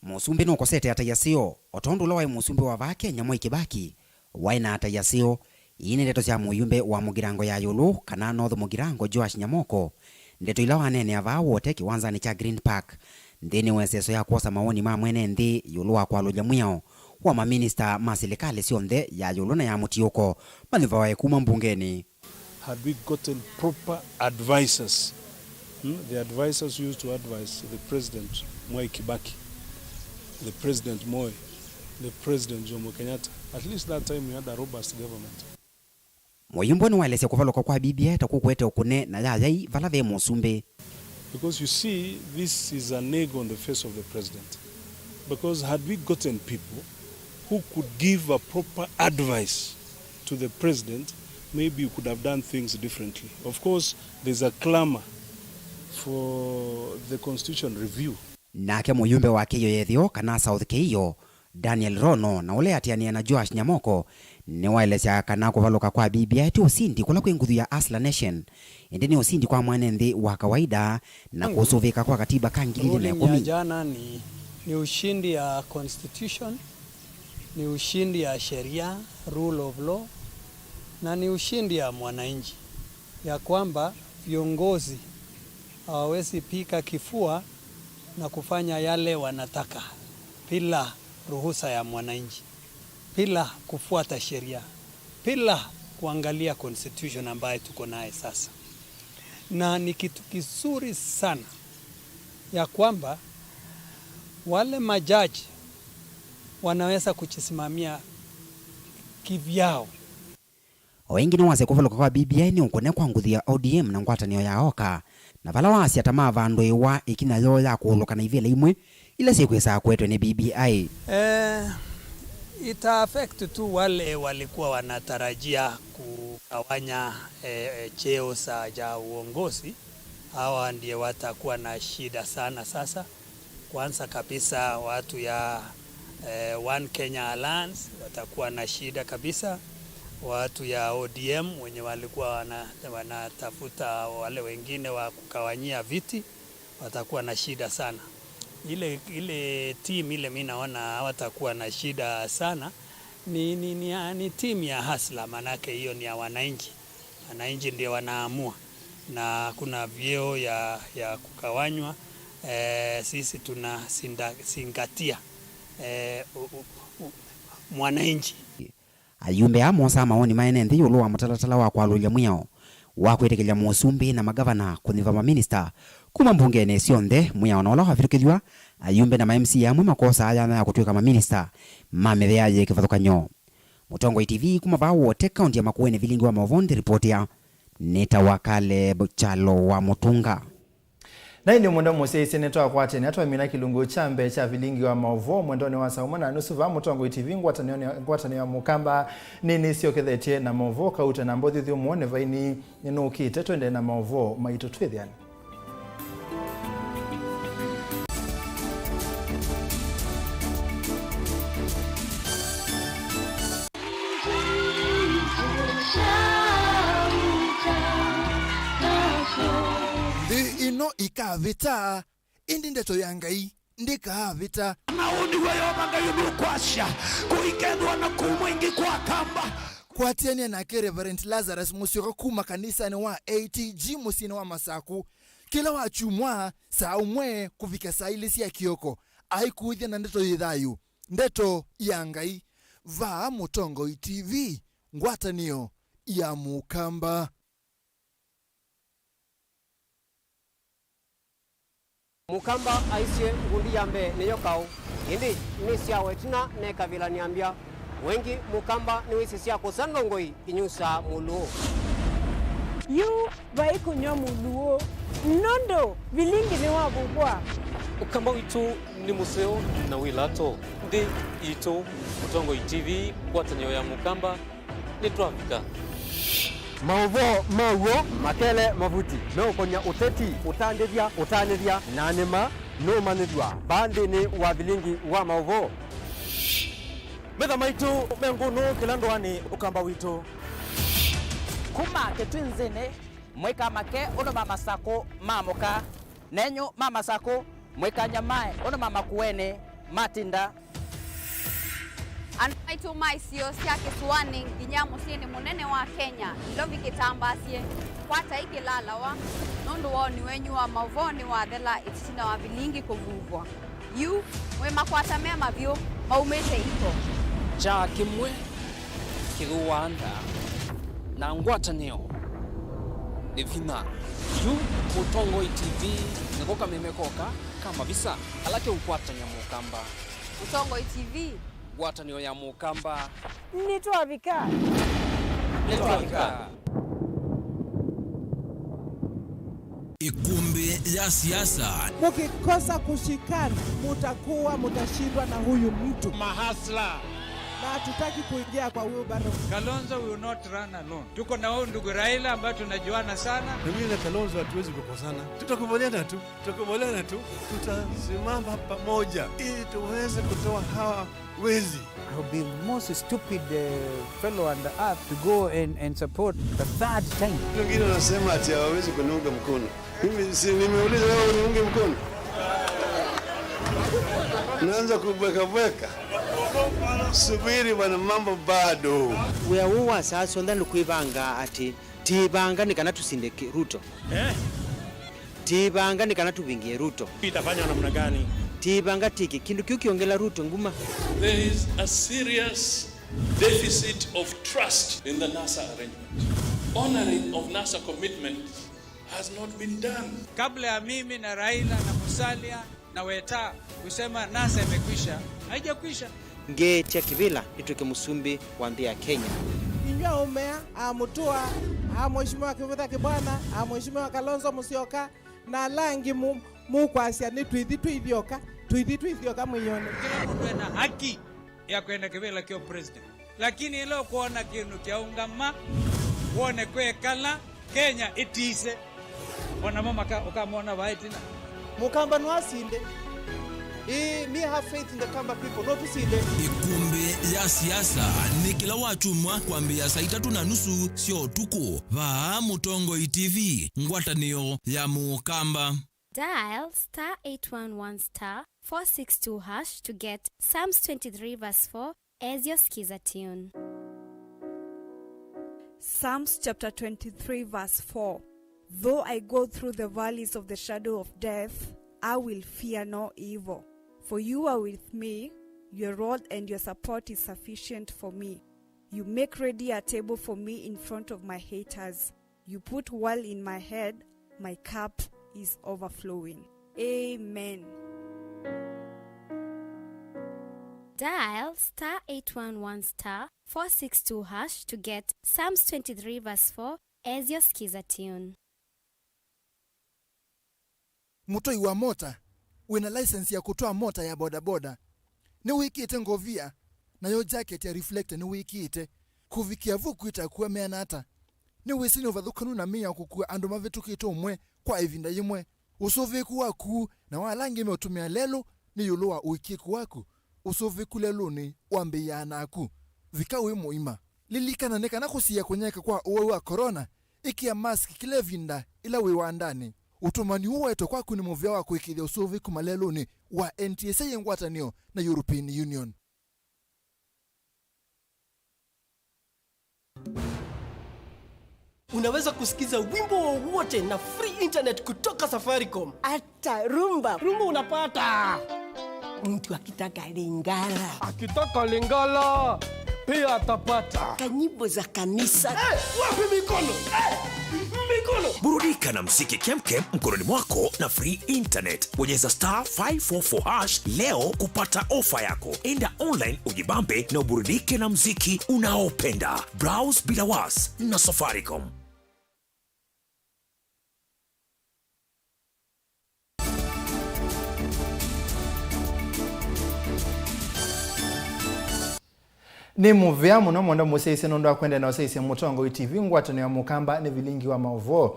Mũsumbĩ nũkosete ataiaseo, o tondũ ũla waĩ mũsumbĩ wa vaa Kenya Mwai Kĩbaki waĩ na ataiaseo. Ii nĩ ndeto sya mũyumbe wa Mugirango ya ĩũlũ, kana North Mugirango, Joash Nyamoko, ndeto ila waneenea vaa Wote kĩwanzanĩ kya Green Park, nthĩnĩ wa ĩseso ya kwosa mawoni ma mwene nthĩ ĩũlũ wa kwalũlya mwĩao wa maminista ma silikalĩ syonthe ya ĩũlũ na ya mũtiũko manyuvawe kuma mbungenĩ. Had we gotten proper advisors, hmm, the advisors who used to advise the President Mwai Kibaki, the President Moi, the President Jomo Kenyatta, at least that time we had a robust government. Mũyumbe nĩwaelesya kũvalũka kwa B B I ta kũkwete ũkũne na yayai vala ve mũsumbĩ. Because you see, this is an egg on the face of the president. Because had we gotten people who could give a proper advice to the president, maybe you could have done things differently. Of course, there's a clamor for the constitution review. Nake mũyumbe wa Kĩio ya Ĩtheo, kana South Kĩio, Daniel Rono, na ũla eatĩanĩa na Joash Nyamoko, nĩwaelesya kana kũvalũka kwa B B I ti ũsindi kũla kwĩ nguthu ya Hustler Nation, ĩndĩ nĩ ũsindi kwa mwene nthĩ wa kawaida na kũsũvĩka kwa katiba ka ngili ilĩ na ĩkũmi. Ruling ya jana ni, ni ushindi ya constitution, ni ushindi ya sheria, rule of law, na ni ushindi ya mwananchi, ya kwamba viongozi hawawezi piga kifua na kufanya yale wanataka bila ruhusa ya mwananchi, bila kufuata sheria, bila kuangalia constitution ambayo tuko naye sasa. Na ni kitu kizuri sana ya kwamba wale majaji wanaweza kujisimamia kivyao. O ĩngĩ nĩwasya kũvalũka kwa B B I nĩ ũkũne kwa nguthu ya O D M na ngwatanĩo ya Oka, na vala waasya ta mavandũĩwa ĩkinya yoo ya kũũlũka na ivĩla imwe ila syĩkwĩsaa kũetwe nĩ B B I. Eh, Ita affect tu wale walikuwa wanatarajia kugawanya, eh, eh, cheo sa-, cha uongozi. Hawa ndiye watakuwa na shida sana sasa. Kwanza kabisa watu ya, eh, One Kenya Alliance watakuwa na shida kabisa. Watu ya O D M wenye walikuwa wana-, wanatafuta wale wengine wa kugawanyia viti watakuwa na shida sana. Ile, ile team ile mi naona hawatakuwa na shida sana ni, ni, ni, ni team ya Hustler, manake hiyo ni ya wananchi. Wananchi ndio wanaamua na hakuna vyeo ya, ya kugawanywa. Eh, sisi tunazingatia, eh, u-, u-, u-, mwananchi. Ayumbe aa mosaa mawoni ma ene nthĩ ĩũlũ wa mũtalatala wa kwalũlya mwĩao wa kwĩtĩkĩlya mũsumbĩ na magavana kũnyiva maminista kuma mbungenĩ syonthe, mwĩao na ũla wavĩtũkĩthw'a, ayumbe na ma M C A amwe makosaa yanya ya kũtw'ĩka maminista ma mĩvĩa yĩ kĩvathũkany'o. Mũtongoi T V kuma vaa Wote, kaunti ya Makueni, Vilingi wa Maũvoo nthĩ ripoti ya nĩ ta wa Caleb Kyalo wa Mũtunga. Na ĩndĩ mũndũ mũsyaĩĩsye nĩtwakwatene, twamina kĩlungu kya mbee kya Vilingi wa Maũvoo mwendonĩ wa saa ũmwe na nusu vaa Mũtongoi T V, ngwatanĩo, ngwatanĩo ya Mũkamba nĩnĩsyokethetye na maũvoo kauta na mbothi ũthyũmũonĩ vaini nĩnũkĩte. Twendee na maũvoo maitũ twĩthĩane. Nthĩ ĩno ĩkavĩta, ĩndĩ ndeto ya Ngai ndĩkaavĩta. Na ũũ nĩw'o Yeova Ngai ũnũkwasya, kũikethĩwa na kũu mwingĩ kwa kamba. Kwatĩanĩa nake Reverend Lazarus Mũsyoka kuma kanisanĩ wa A T G mũsyĩnĩ wa Masaku, kĩla wa kyumwa saa ũmwe kũvika saa ilĩ sya kĩoko, aikũĩthya na ndeto yĩ thayũ, ndeto ya Ngai, vaa Mũtongoi T V, ngwatanĩo ya Mũkamba. Mũkamba aisye, ngundi ya mbee nĩyo kaũ, ĩndĩ nĩsyawa ĩtina nekavĩla nĩambya. Wengĩ Mũkamba nĩwĩsĩ sya kũsa ndongoi inyusaa mũlũũ. Yu vai kũnyw'a mũlũũ, nũndũ vilingi nĩwavuvwa. Ũkamba witũ nĩ mũseo na wĩ lato. Nthĩ yitũ, Mũtongoi T V, ngwatanĩo ya Mũkamba, nĩtwavika. Maũvoo ma w'o makele mavuti meũkony'a ũteti, ũtandĩthya, ũtanĩthya, na nĩ ma nũmanyĩthw'a vaa nthĩnĩ wa vilingi wa maũvoo. Metha maitũ me ngũnũ kĩla ndũanĩ Ũkamba witũ. Kuma Kĩtwinzĩnĩ, mwĩka make ũndũ ma Masakũ maamũka. Nenyu ma Masakũ, mwĩkany'a mae ũndũ ma Makueni matinda. Andũ maitũ ma isio sya kĩsũanĩ nginya mũsyĩnĩ mũnene wa Kenya, Nairobi kĩtambasye, kwatai kĩlalawa, nũndũ woni wenyu wa maũvoo nĩwathela ĩtina wa vilingi kũvuvwa. Yu, mwĩ makwata me mavyũ maumĩte iko. Kyaa kĩmwe kĩthũaa nda, na ngwatanĩo nĩ vinya. Yu Mũtongoi T V nĩko kameme koka ka mavisa ala keũkwatany'a Mũkamba. Mũtongoi T V. Ngwatanĩo ya Mũkamba. Nĩtwavika. Nĩtwavika. Ĩkũmbĩ ya siasa. Mkikosa kushikana, mutakuwa mutashindwa na huyu mtu. Mahasla. Na hatutaki kuingia kwa wheelbarrow. Kalonzo will not run alone. Tuko na huyu ndugu Raila ambaye tunajuana sana. Na mimi na Kalonzo hatuwezi kukosana. Tutakubaliana tu. Tutakubaliana tu. Tutasimama pamoja ili tuweze kutoa hawa wezi. I would be the most stupid, uh, fellow on the earth to go and, and support the third time. Wengine wanasema ati hawawezi kuniunga mkono. Mimi si nimeuliza wewe uniunge mkono? Naanza kubweka bweka. Subiri bwana, mambo bado. Wĩa ũũ wa saa syonthe nĩ kwĩvanga atĩ tĩĩvanga nĩ kana tũsinde kĩ-, Ruto. Eh? Tĩĩvanga nĩ kana tũvingĩe Ruto. Itafanywa namna gani? Tĩĩvanga tĩke kĩndũ kĩu kĩongela Ruto nguma. There is a serious deficit of trust in the NASA arrangement. Honoring of NASA commitments has not been done. Kabla ya mimi na Raila na Musalia na Weta kusema NASA imekwisha, haijakwisha. Ngeetya kĩvĩla nĩtw'ĩke mũsumbĩ wa nthĩ ya Kenya. Inyw'ĩ aũme aa, a Mũtũa, a Mheshimiwa Kĩvũtha Kĩbwana, a Mheshimiwa Kalonzo Musyoka, na ala angĩ mu-, mũkwasya nĩ tũithi twĩ ithyoka, tũithi twĩ ithyoka mwĩone. Kĩla mũndũ ena haki ya kwenda kĩvĩla kya president. Lakini ĩla ũkwona kĩndũ kyaũngama, wone kwekala, Kenya ĩtise. O namo maka-, ũkamona vaa ĩtina. Mũkamba no asinde. Ĩĩ, me have faith in the Kamba people. No tũsinde. Ĩkumbĩ ya siasa nĩ kĩla wakyumwa kwambĩĩa saa itatũ na nusu sya ũtukũ. Vaa Mũtongoi T V, ngwatanĩo ya Mũkamba. Dial star eight one one star four six two hash to get Psalms twenty-three verse four as your Skiza tune. Psalms chapter twenty-three verse four. Though I go through the valleys of the shadow of death, I will fear no evil. For you are with me, your rod and your support is sufficient for me. You make ready a table for me in front of my haters. You put oil in my head, my cup is overflowing. Amen. Dial star eight one one star four six two hash to get Psalms twenty-three verse four as your Skiza tune. Mũtwai wa mota wĩ na license ya kũtwaa mota ya bodaboda nĩwĩkĩĩte ngovia, nayo jacket ya reflector nĩwĩkĩĩte. Kũvikĩa vu kwĩta kũemeana ata? Nĩwĩsĩ nĩ ũvathũkanu na mĩao kũkua andũ mavĩtũkĩte ũmwe kwa ĩvinda yĩmwe. Ũsũvĩĩku waku na wa ala angĩ meũtũmĩa lelũ nĩ ĩũlũ wa ũĩkĩĩku waku. Ũsũvĩĩku lelũnĩ wambĩĩaa naku. Vika wĩ mũima. Lilikana nĩ kana kũsiĩĩa kũnyaĩĩka kwa ũwau wa corona, ĩkĩa mask kĩla ĩvinda ĩla wĩ wandanĩ. Ũtũmani ũũ waetwe kwaku nĩ mũvĩa wa kũĩkĩĩthya ũsũvĩĩku malelũnĩ wa N T S A yĩ ngwatanĩo na European Union. Unaweza kusikiza wimbo wowote na free internet kutoka Safaricom. Hata rumba. Rumba unapata. Mtu akitaka Lingala. Akitaka Lingala, pia atapata. Hata nyimbo za kanisa. Eh, wapi mikono? Eh, mikono. Burudika na mziki kemkem mkononi mwako na free internet. Bonyeza star five four four hash leo kupata ofa yako. Enda online ujibambe na uburudike na mziki unaopenda. Browse bila was na Safaricom. Nĩ mũvea mũno mũno mũsyaĩĩsya nũndũ wa kũendeea na ũsyaĩĩsya Mũtongoi T V, ngwatanĩo ya Mũkamba nĩ vilingi wa maũvoo.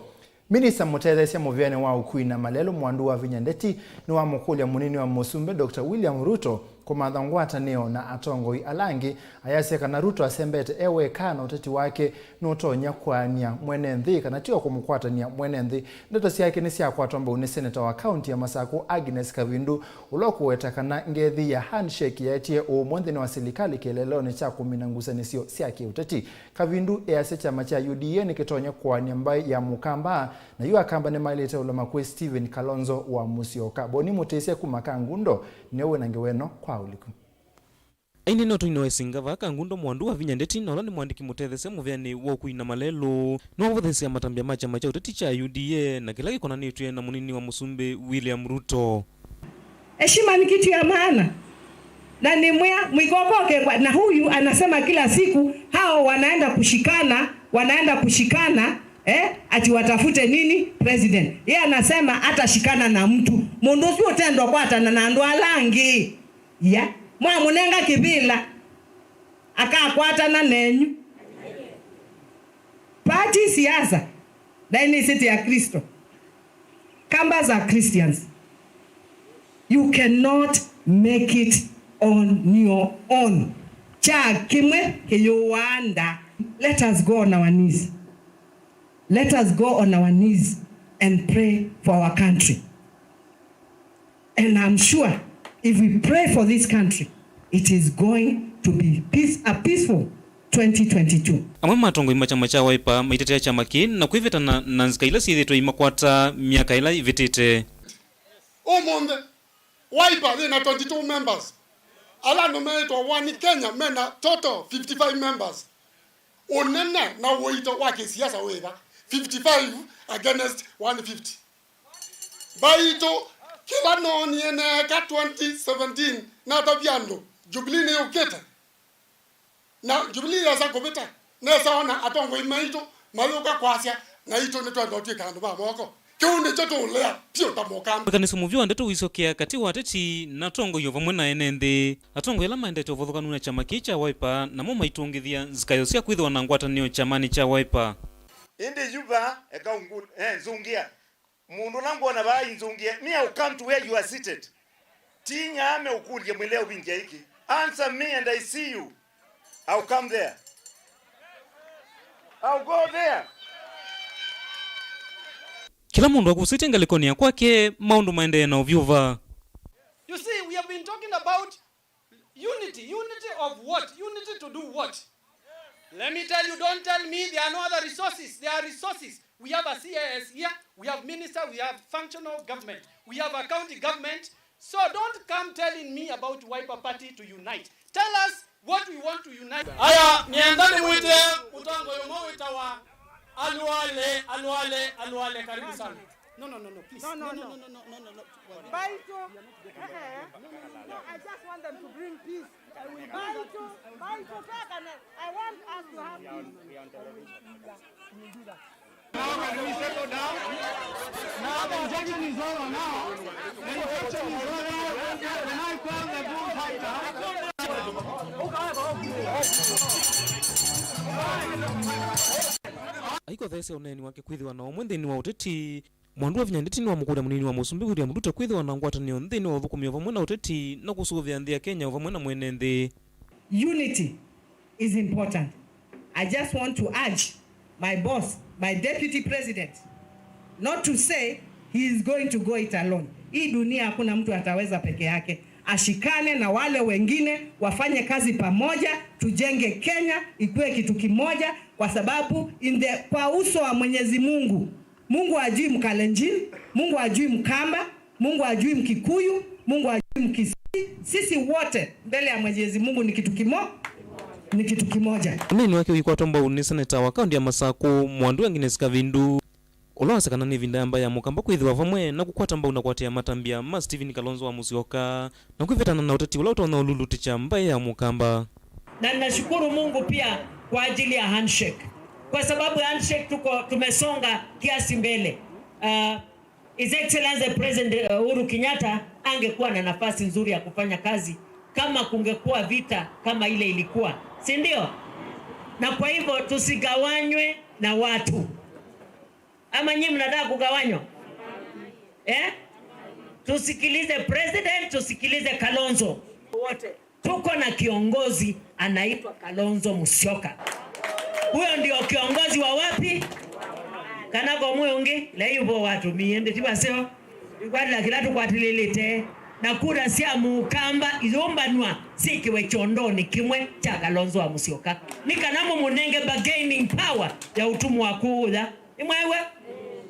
Minista mũtetheesya mũvĩanĩ wa ũkui na malelũ Mwandu Wavinya Ndeti nĩwamũkũlya mũnini wa mũsumbĩ Doctor William Ruto kũmatha ngwatanĩo na atongoi ala angĩ, ayasya kana Ruto asembete e weka na ũteti wake nũtonya kwaany'a mwene nthĩ kana ti o kũmũkwatany'a mwene nthĩ. Ndeto syake nĩsyakwatwa mbau nĩ seneta wa kaunti ya Masakũ Agnes Kavindu, ũla ũkũweta kana ngethi ya handshake yaetie ũũmwe nthĩnĩ wa silikalĩ kĩeleelonĩ kya kũmina ngusanĩsyo sya kĩũteti. Kavindu easya kyama kya U D A nĩkĩtonya kũaany'a mbaĩ ya Mũkamba, na yu Akamba nĩmaĩlĩte ũlama kwĩ Stephen Kalonzo wa Musyoka. Boni Mũtĩsya kuma Kangundo nĩwe wĩ na ngewa ĩno kwa ũliku. Aineena ũtũinĩ wa ĩsinga vaa Kangundo, Mwandu Wavinya Ndeti, na ũla nĩ mwandĩki mũtetheesya mũvĩanĩ wa ũkui na malelũ, nĩwavothesya matambya ma kyama kya ũteti kya U D A na kĩla kĩkonanĩtw'e na mũnini wa mũsumbĩ William Ruto. Heshima ni kitu ya maana. Na nimwĩa mwikokoke kwa, na huyu anasema kila siku hao wanaenda kushikana, wanaenda kushikana, eh, ati watafute nini? President. Yeye anasema hatashikana na mtu. Mũndũ ũsu ũtendwa kwatana na andũ ala angĩ. Ya. Mwamũnenga kĩvĩla. Akakwatana nenyu. Party siasa. Na nĩ city ya Kristo. Kambas are Christians. You cannot make it on your own. Kya kĩmwe kĩyũaa nda. Let us go on our knees. Let us go on our knees and pray for our country. And I'm sure if we pray for this country, it is going to be peace, a peaceful twenty twenty-two. Amwe ma atongoi ma kyama kya Wiper maitetea kyama kĩĩ na kwĩvĩtana na nzika ila syĩthĩĩtwe imakwata myaka ĩla ĩvĩtĩte. Ũmũnthĩ, Wiper yĩ na twenty-two members. Ala andũ meĩtwa One Kenya me na total fifty-five members. Ũnene na ũito wa kĩsiasa wĩva? Fifty-five against one fifty. Mbaitũ, kĩla noonie neeka twenty seventeen, natavya andũ, Jubilee nĩyũkĩte. Na Jubilee yesa kũvĩta, nesa ona atongoi maitũ mayũka kwasya, naitũ nĩtwenda ũtw'ĩka andũ ma moko. Kĩu nĩkyo tũũlea vyũ ta Mũkamba. Wĩkanĩsyo mũvyũ wa ndeto ũisokea katĩ wa ateti na atongoi o vamwe na ene nthĩ. Atongoi ala maendete ũvathũkanu na kyama kĩĩ kya Wiper namo maitũngĩthya nzikayo sya kwĩthĩwa na ngwatanĩo kyamanĩ kya Wiper. Ĩndĩ yu vaa, eka ũngũ-, eh, nzũngĩa. Mũndũ ũla ngwona vaa inzũngĩe, me, I'll come to where you are seated. Ti nyame ũkũlye mwĩle ũvingĩa ĩkĩ. Answer me and I see you. I'll come there. I'll go there. Kĩla mũndũ akusĩtye ngalĩkonĩ ya kwake, maũndũ maendee na ũvyũ vaa. You see, we have been talking about unity. Unity of what? Unity to do what? Let me tell you, don't tell me there are no other resources. There are resources. We have a C A S here, we have minister, we have functional government, we have a county government. So don't come telling me about Wiper Party to unite. Tell us what we want to unite. Aya, nĩenda nĩmwĩte ũtongoi ũmwe wĩtawa Alwale, Alwale, Alwale, karibu sana. No, no, no, no, please. No, no, no, no, no, no, no, no. Baito. Eh, eh. No, no, no, no, no, I just want them to bring peace. Baito, Baito, Kaka, I want us to have peace. Now can we settle down? Now the injection is over now. The injection is over. Can I call the bullfighter? Aikotheesya ũneeni wake kwĩthĩwa na ũmwe nthĩnĩ wa ũteti. Mwandu wa Vinya Ndeti nĩwamũkũlya mũnini wa mũsumbĩ William Ruto kwĩthĩwa na ngwatanĩo nthĩnĩ wa ũthũkũmi o vamwe na ũteti na kũsũvĩa nthĩ ya Kenya o vamwe na mwene nthĩ. Unity is important. I just want to urge my boss, my deputy president, not to say he is going to go it alone. Hii dunia hakuna mtu ataweza peke yake. Ashikane na wale wengine, wafanye kazi pamoja, tujenge Kenya ikuwe kitu kimoja, kwa sababu in the, kwa uso wa Mwenyezi Mungu, Mungu hajui Mkalenjin, Mungu hajui Mkamba, Mungu hajui Mkikuyu, Mungu hajui Mkisii. Sisi wote mbele ya Mwenyezi Mungu ni kitu kimo-, ni kitu kimoja. Ũneeni wake ũikwatwa mbau nĩ seneta wa kaũntĩ ya Masakũ, Mwandu Agnes Kavindu, ũla wasakana nĩ ĩvinda ya mbaĩ ya Mũkamba kwĩthĩwa vamwe na kũkwata mbau na kũatĩĩa matambya ma Stephen Kalonzo wa Musyoka. Na kwĩvetana na ũteti ũla ũtonya ũlulutĩkya mbaĩ ya Mũkamba. Na nashukuru Mungu pia kwa ajili ya handshake. Kwa sababu ya handshake tuko, tumesonga kiasi mbele. Uh, His Excellency President, uh, Uhuru Kenyatta angekuwa na nafasi nzuri ya kufanya kazi kama kungekuwa vita kama ile ilikuwa. Si ndio? Na kwa hivyo tusigawanywe na watu. Ama nyinyi mnataka kugawanywa? Eh? Tusikilize president, tusikilize Kalonzo. Wote. Tuko na kiongozi anaitwa Kalonzo Musyoka. Huyo ndio kiongozi wa wapi? Kana kwa mwe ungi, leo yupo watu miende tiba sio. Kwa kila tukwatililite na kura sya Mũkamba iyũmbanwa sikiwe kyondoni kimwe kya Kalonzo wa Musyoka. Ni kana mũmũnenge bargaining power ya ũtumwa kũũya. Nĩmwaiwe?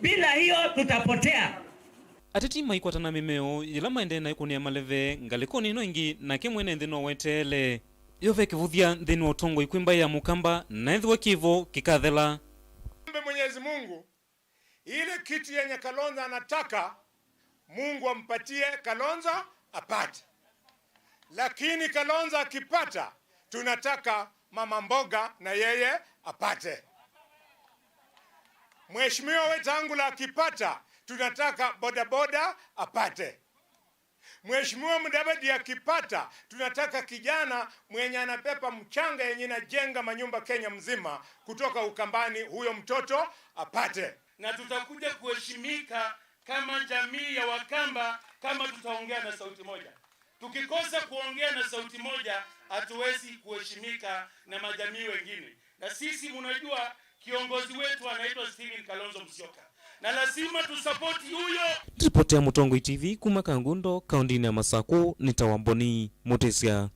Bila hiyo tutapotea. Ateti maikwatana mĩmeo yĩla maendee na ĩkũnĩa maleve ngalĩkonĩ ĩno ĩngĩ, nake mwene nthĩ no weteele. Yo ve kĩvũthya nthĩnĩ wa ũtongoi kwĩ mbaĩ ya Mũkamba, na ethĩwa kĩvo kĩkathela. Mbe Mwenyezi Mungu, ile kiti yenye Kalonzo anataka, Mungu ampatie Kalonzo apate. Lakini Kalonzo akipata, tunataka mama mboga na yeye apate. Mheshimiwa Wetangula akipata, tunataka bodaboda apate. Mheshimiwa Mudavadi akipata, tunataka kijana mwenye anabeba mchanga yenye inajenga manyumba Kenya mzima kutoka Ukambani, huyo mtoto apate. Na tutakuja kuheshimika kama jamii ya Wakamba kama tutaongea na sauti moja. Tukikosa kuongea na sauti moja, hatuwezi kuheshimika na majamii wengine. Na sisi, mnajua, kiongozi wetu anaitwa Stephen Kalonzo Musyoka. Na lazima tusapoti huyo. Ripoti ya Mũtongoi T V kuma Kangundo, kaũntĩnĩ ya Masakũ, nĩ ta Wamboni Mũtĩsya.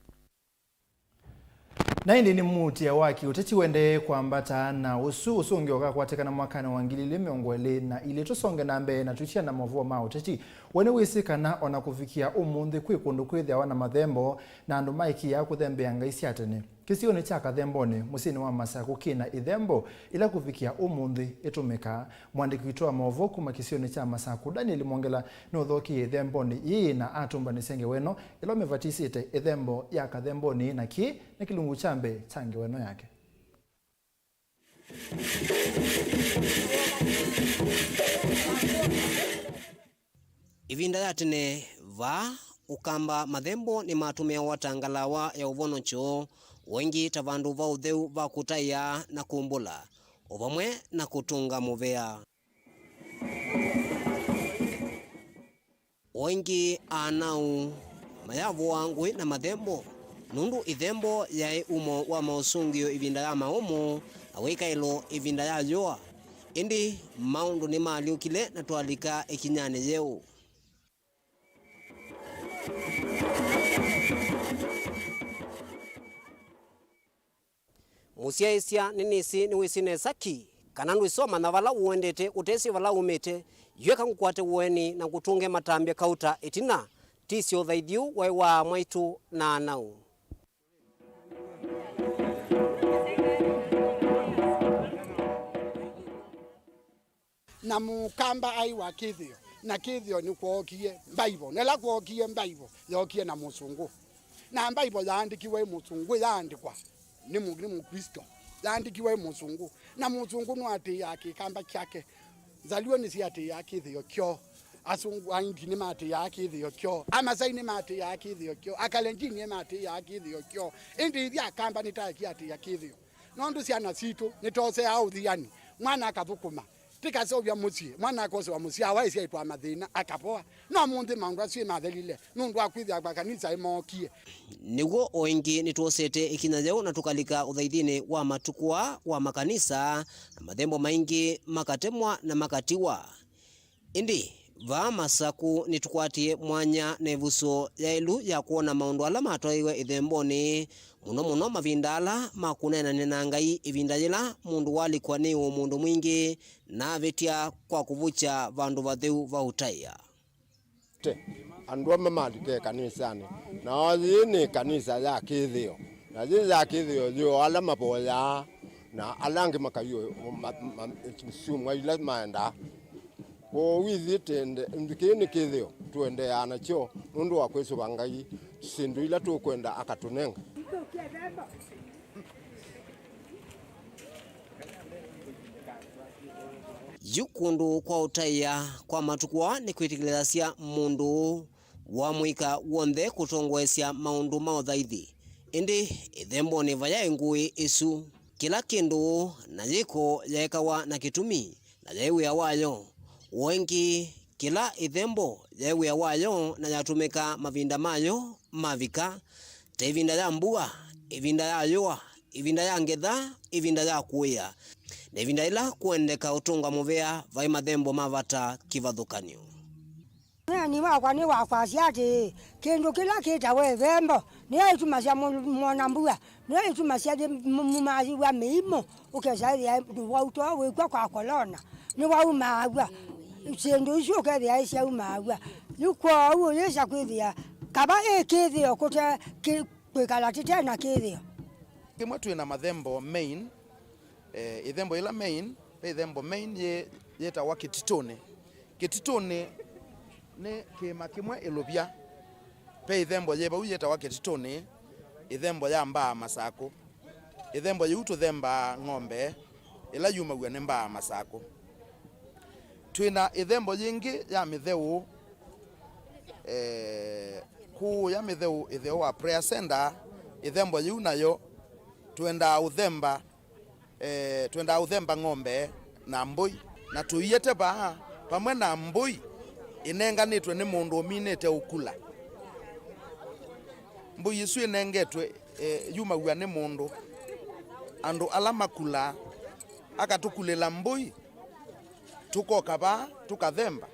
Na ĩndĩ nĩ mũtĩa wa kĩũteti ũendee kwambata, na ũsu ũsũngĩo ũkakwatĩkana mwakanĩ wa ngili ilĩ mĩongo ĩlĩ na ilĩ. Tũsonge na mbee na tũitia na maũvoo ma ũteti. We nĩwĩsĩ kana o na kũvikĩa ũmũnthĩ kwĩ kũndũ kwĩthĩawa na mathembo, na andũ maĩkĩĩaa kũthembea ngai sya tene? Kĩsionĩ kya Kathembonĩ, mũsyĩnĩ wa Masakũ, kĩ na ĩthembo ĩla kũvikĩa ũmũnthĩ ĩtũmĩkaa. Mũandĩki witũ wa maũvoo kuma kĩsionĩ kya Masakũ, Daniel Mwongela, nũthokĩie ĩthembonĩ yĩĩ na atũmbanĩsya ngewa ĩno ĩla ũmĩvatisĩte ĩthembo ya Kathembonĩ, na kĩĩ nĩ kĩlungu kya mbee kya ngewa ĩno yake. Ĩvinda ya tene, vaa Ũkamba, mathembo nĩmatũmĩawa ta ngalawa ya ũvonokyo, o ĩngĩ ta vandũ va ũtheu va kũtaĩa na kumbũla, o vamwe na kũtũnga mũvea. O ĩngĩ, Anau mayavũaa ngũĩ na mathembo, nũndũ ĩthembo yaĩ umo wa maũsũngĩo ĩvinda ya maũmũ, na wĩkaĩlo ĩvinda ya yũa. Ĩndĩ maũndũ nĩmaalyũkile na twalika ĩkinyanĩ yeũ. Mũsyaĩĩsya nĩnĩsĩ nĩwĩsĩ nesa ki kana ndwĩsĩ ũmanya vala ũendete ũtesĩ vala umĩte. Yu eka ngũkwate ũeni na ngũtũnge matambya kauta ĩtina. Tisye ũthaithi ũũ waĩ wa mwaitũ na Anau. Na Mũkamba aĩ wa kĩthĩo, na kĩthĩo nĩkwookie Mbaivo. Na ĩla kwookie Mbaivo, yookie na Mũsũngũ. Na Mbaivo yaandĩkiwe ĩ Mũsũngũ, yaandĩkwa nĩ mũ-, nĩ Mũklĩsto. Yaandĩkiwe ĩ Mũsũngũ. Na Mũsũngũ nũatĩĩaa Kĩkamba kyake. Nzalio nĩsyĩatĩĩaa kĩthĩo kyoo. Asũngũ, Aindi nĩmatĩĩaa kĩthĩo kyoo. Amasai nĩmatĩĩaa kĩthĩo kyoo. Akalenjin nĩmatĩĩaa kĩthĩo kyoo. Ĩndĩ ithyĩ Akamba nĩtaekie atĩĩa kĩthĩo. Nũndũ syana sitũ nĩtwoseaa ũthiani, mwana akathũkũma, tĩkaseũvya mũsyĩ, mwana akosewa mũsyĩ, awa ĩsyaĩtwa mathĩna, akavoa. No ũmũnthĩ maũndũ asu nĩmathelile nũndũ wa kwĩthĩa makanisa ĩmookie. Nĩw'o o ĩngĩ nĩtwosete ĩkinya yeũ na tũkalika ũthaithinĩ wa matukũ aa wa makanisa, na mathembo maingĩ makatemwa na makatiwa. Ĩndĩ, vaa Masakũ nĩtũkwatie mwanya na ĩvuso yaĩlu ya kwona maũndũ ala matwaĩwe ĩthembonĩ, mũno mũno mavinda ala ma kũneenany'a na Ngai, ĩvinda yĩla mũndũ walikwa nĩ ũmũndũ mwingĩ na avĩtya kwa kũvukya vandũ vatheu va ũtaĩa. Te, andũ amwe malike kanisanĩ, nao yĩĩ nĩ kanisa ya kĩthĩo, na yĩĩ ya kĩthĩo yĩ o ala mavoyaa, na ala angĩ makaiũ ma, ma, syumwa ila maendaa. Kwoou ithyĩ tende, kĩĩ nĩ kĩthĩo, tũendeeaa nakyo nũndũ wa kwĩsũva Ngai syĩndũ ila tũkwenda akatũnenga. Yu kũndũ kwa ũtaĩa kwa matukũ aa nĩkwĩtĩkĩlĩlasya mũndũ wa mũika w'onthe kũtongoesya maũndũ ma ũthaithi. Ĩndĩ ĩthembonĩ vayaĩ ngũĩ ĩsu. Kĩla kĩndũ na yĩko yaekawa na kĩtumi, na yaĩ wĩa wayo. O ĩngĩ, kĩla ĩthembo yaĩ wĩa wayo na yatũmĩka mavinda mayo mavika, ta ĩvinda ya mbua, ĩvinda ya yũa, ĩvinda ya ngetha, ĩvinda ya kũĩa, na ĩvinda yĩla kũendeka ũtũnga mũvea. Vaĩ mathembo ma vata kĩvathũkany'o. Ũneeni wakwa nĩ wa kwasya atĩĩ, kĩndũ kĩla kĩtawa ĩthembo nĩyo ĩtumasya mũ-, mwona mbua, nĩyo ĩtumasya yĩ-, mũ-, mũmaĩw'a mĩimũ, ũkesa ĩthĩa ndũwau too wĩkw'a kwa kolona, nĩwaumaaw'a. Syĩndũ isu ũkethĩa ĩsyaumaaw'a. Yu kwoou ũyĩsa kwĩthĩa kava ĩ kĩthĩo kũte kĩ-, kwĩkala tĩte na kĩthĩo. Kĩmwe twĩ na mathembo main, eh, ĩthembo yĩla main, ve ĩthembo main yĩ-, yĩtawa Kĩtitũnĩ. Kĩtitũnĩ nĩ kĩĩma kĩmwe ĩlũvya. Ve ĩthembo yĩ vau yĩtawa Kĩtitũnĩ, ĩthembo ya mbaa Masakũ. Ĩthembo yĩu tũthembaa ng'ombe ĩla yumaw'a nĩ mbaa Masakũ. Twĩ na ĩthembo yĩngĩ ya mĩtheũ, eh, kũũya mĩtheũ ĩtheo wa Prayer Center, ĩthembo yĩu nayo twendaa ũthemba, eh, twendaa ũthemba ng'ombe na mbũi, na tũiete vaa vamwe na mbũi ĩnenganĩtwe nĩ mũndũ ũminĩte ũkula. Mbũi ĩsu ĩnengetwe, eh, yumaw'a nĩ mũndũ. Andũ ala makulaa, akatũkulĩla mbũi, tũkoka vaa, tũkathemba.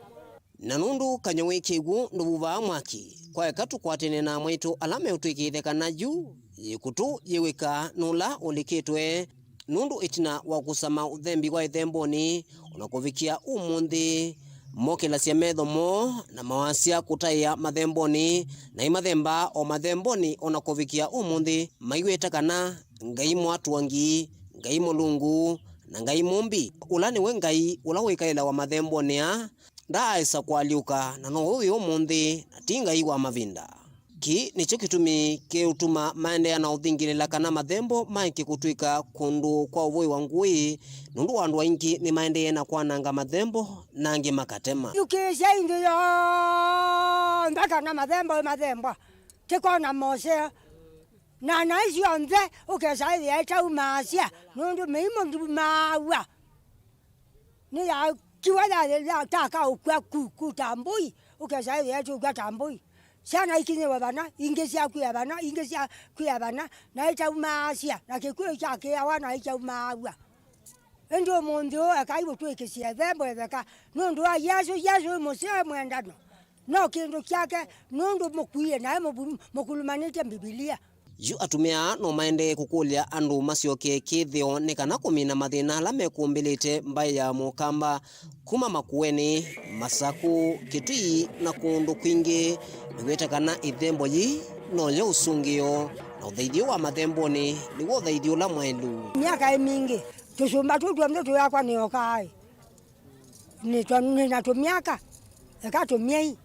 Na nũndũ kanyũĩ kĩw'ũ ndũvuvaa mwaki, kwaeka tũkwatene na amaitũ ala meũtwĩkĩĩthya kana yu ĩkũtũ yĩw'ĩka nũla ũlikĩtwe, nũndũ ĩtina wa kũsama ũthembi wa ĩthembonĩ, o na kũvikĩa ũmũnthĩ, mokĩlasya metho moo na mawasya kũtaĩa mathembonĩ, na imathembaa o mathembonĩ o na kũvikĩa ũmũnthĩ, maiw'ĩte kana Ngai Mwatũangi, Ngai Mũlungu, na Ngai Mũmbi, ũla nĩwe Ngai ũla wĩkaĩlawa mathembonĩ aa, ndaaĩsa kũalyũka, na now'o wĩ ũmũnthĩ, na ti Ngai wa mavinda. Kĩĩ nĩkyo kĩtumi kĩũtuma maendeea na ũthingĩlĩla kana mathembo maeke kũtw'ĩka kũndũ kwa ũvũĩ wa ngũĩ, nũndũ andũ aingĩ nĩmaendee na kwananga mathembo na angĩ makatema. Yũkĩĩsya ĩ nthĩ yonthe kana mathembo ĩ mathembwa, tĩkona moseo. Na naĩ syonthe ũkesa ĩthĩa ĩtaumaasya, nũndũ mĩimũ ndumaaw'a. Nĩyakiwa ya, ya, ta kaũkw'a ku, ku ta mbũi, ũkesa ĩthĩa ĩtũkw'a ta mbũi. Syana ikinyĩwe vana, ingĩ syakwĩa vana, ingĩ syakwĩa vana, na ĩtaumaasya, na kĩkw'ũ kyakĩawa na ĩkyaumaaw'a. Ĩndĩ ũmũnthĩ ũũ, ekai ũtw'ĩkĩsye ĩthembo ĩtheka, nũndũ wa Yesũ. Yesũ wĩ mũseo, wĩ mwendano. No kĩndũ kyake, nũndũ mũkwie naĩ mũvu-, mũkulumanĩtye Mbivilia. Yu atumĩa no maendee kũkũlya andũ masyoke kĩthĩo nĩ kana kũmina mathĩna ala mekũmbĩlĩte mbaĩ ya Mũkamba kuma Makueni, Masakũ, Kitui na kũndũ kwingĩ. Nĩwĩta kana ĩthembo yĩĩ noyo ũsũngĩo, na ũthaithio wa mathembonĩ nĩw'o ũthaithio ũla mwaĩlu. Myaka ĩ mingĩ, tũsũmba tũu twonthe tũyakwa nĩ okaa ĩ. Nĩ twa-, nĩ na tũmyaka, eka tũmyei.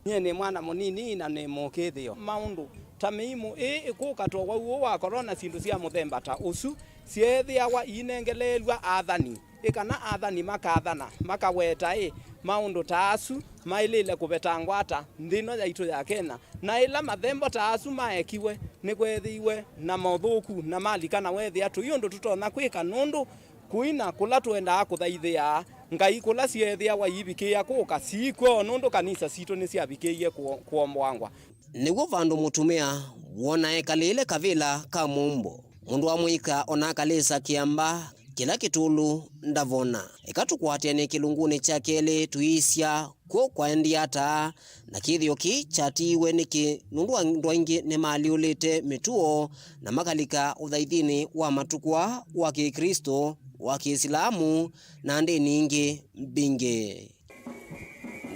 Nyie nĩ mwana mũnini na nĩ mũkĩthĩo. Maũndũ ta mĩimũ ĩĩ ĩkũka, ta ũwau ũũ wa korona, syĩndũ sya mũthemba ta ũsu syeethĩawa iinengeleelw'a athani. Ĩ kana athani makathana, makaweta ĩ, maũndũ ta asu maĩlĩle kũvetangwa ata nthĩ ĩno yaitũ ya Kenya? Na ĩla mathembo ta asu maekiwe, nĩkweethĩiwe na mothũku na malika, na weethĩa tũi ũndũ tũtonya kwĩka, nũndũ kũina kũla tũendaa kũthaithĩa ngai kũla syeethĩawa iivikĩĩa kũka, siikw'o, nũndũ kanisa sitũ nĩsyavikĩie kũo-, kũomboangwa. Nĩw'o vandũ mũtumĩa wona ekalĩĩle kavĩla ka mũmbo, mũndũ wa mũika ona akalĩsa kĩamba kĩla kĩtũlu ndavona. Eka tũkwatĩanĩe kĩlungunĩ kya kelĩ tũisya kw'o kwaendie ata, na kĩthĩo kĩĩ kyatiiwe nĩkĩ? Nũndũ andũ aingĩ nĩmaalyũlĩte mĩtuo na makalika ũthaithinĩ wa matukũ aa wa Kĩklĩsto, wa Kĩisilamu, na ndĩni ingĩ mbingĩ.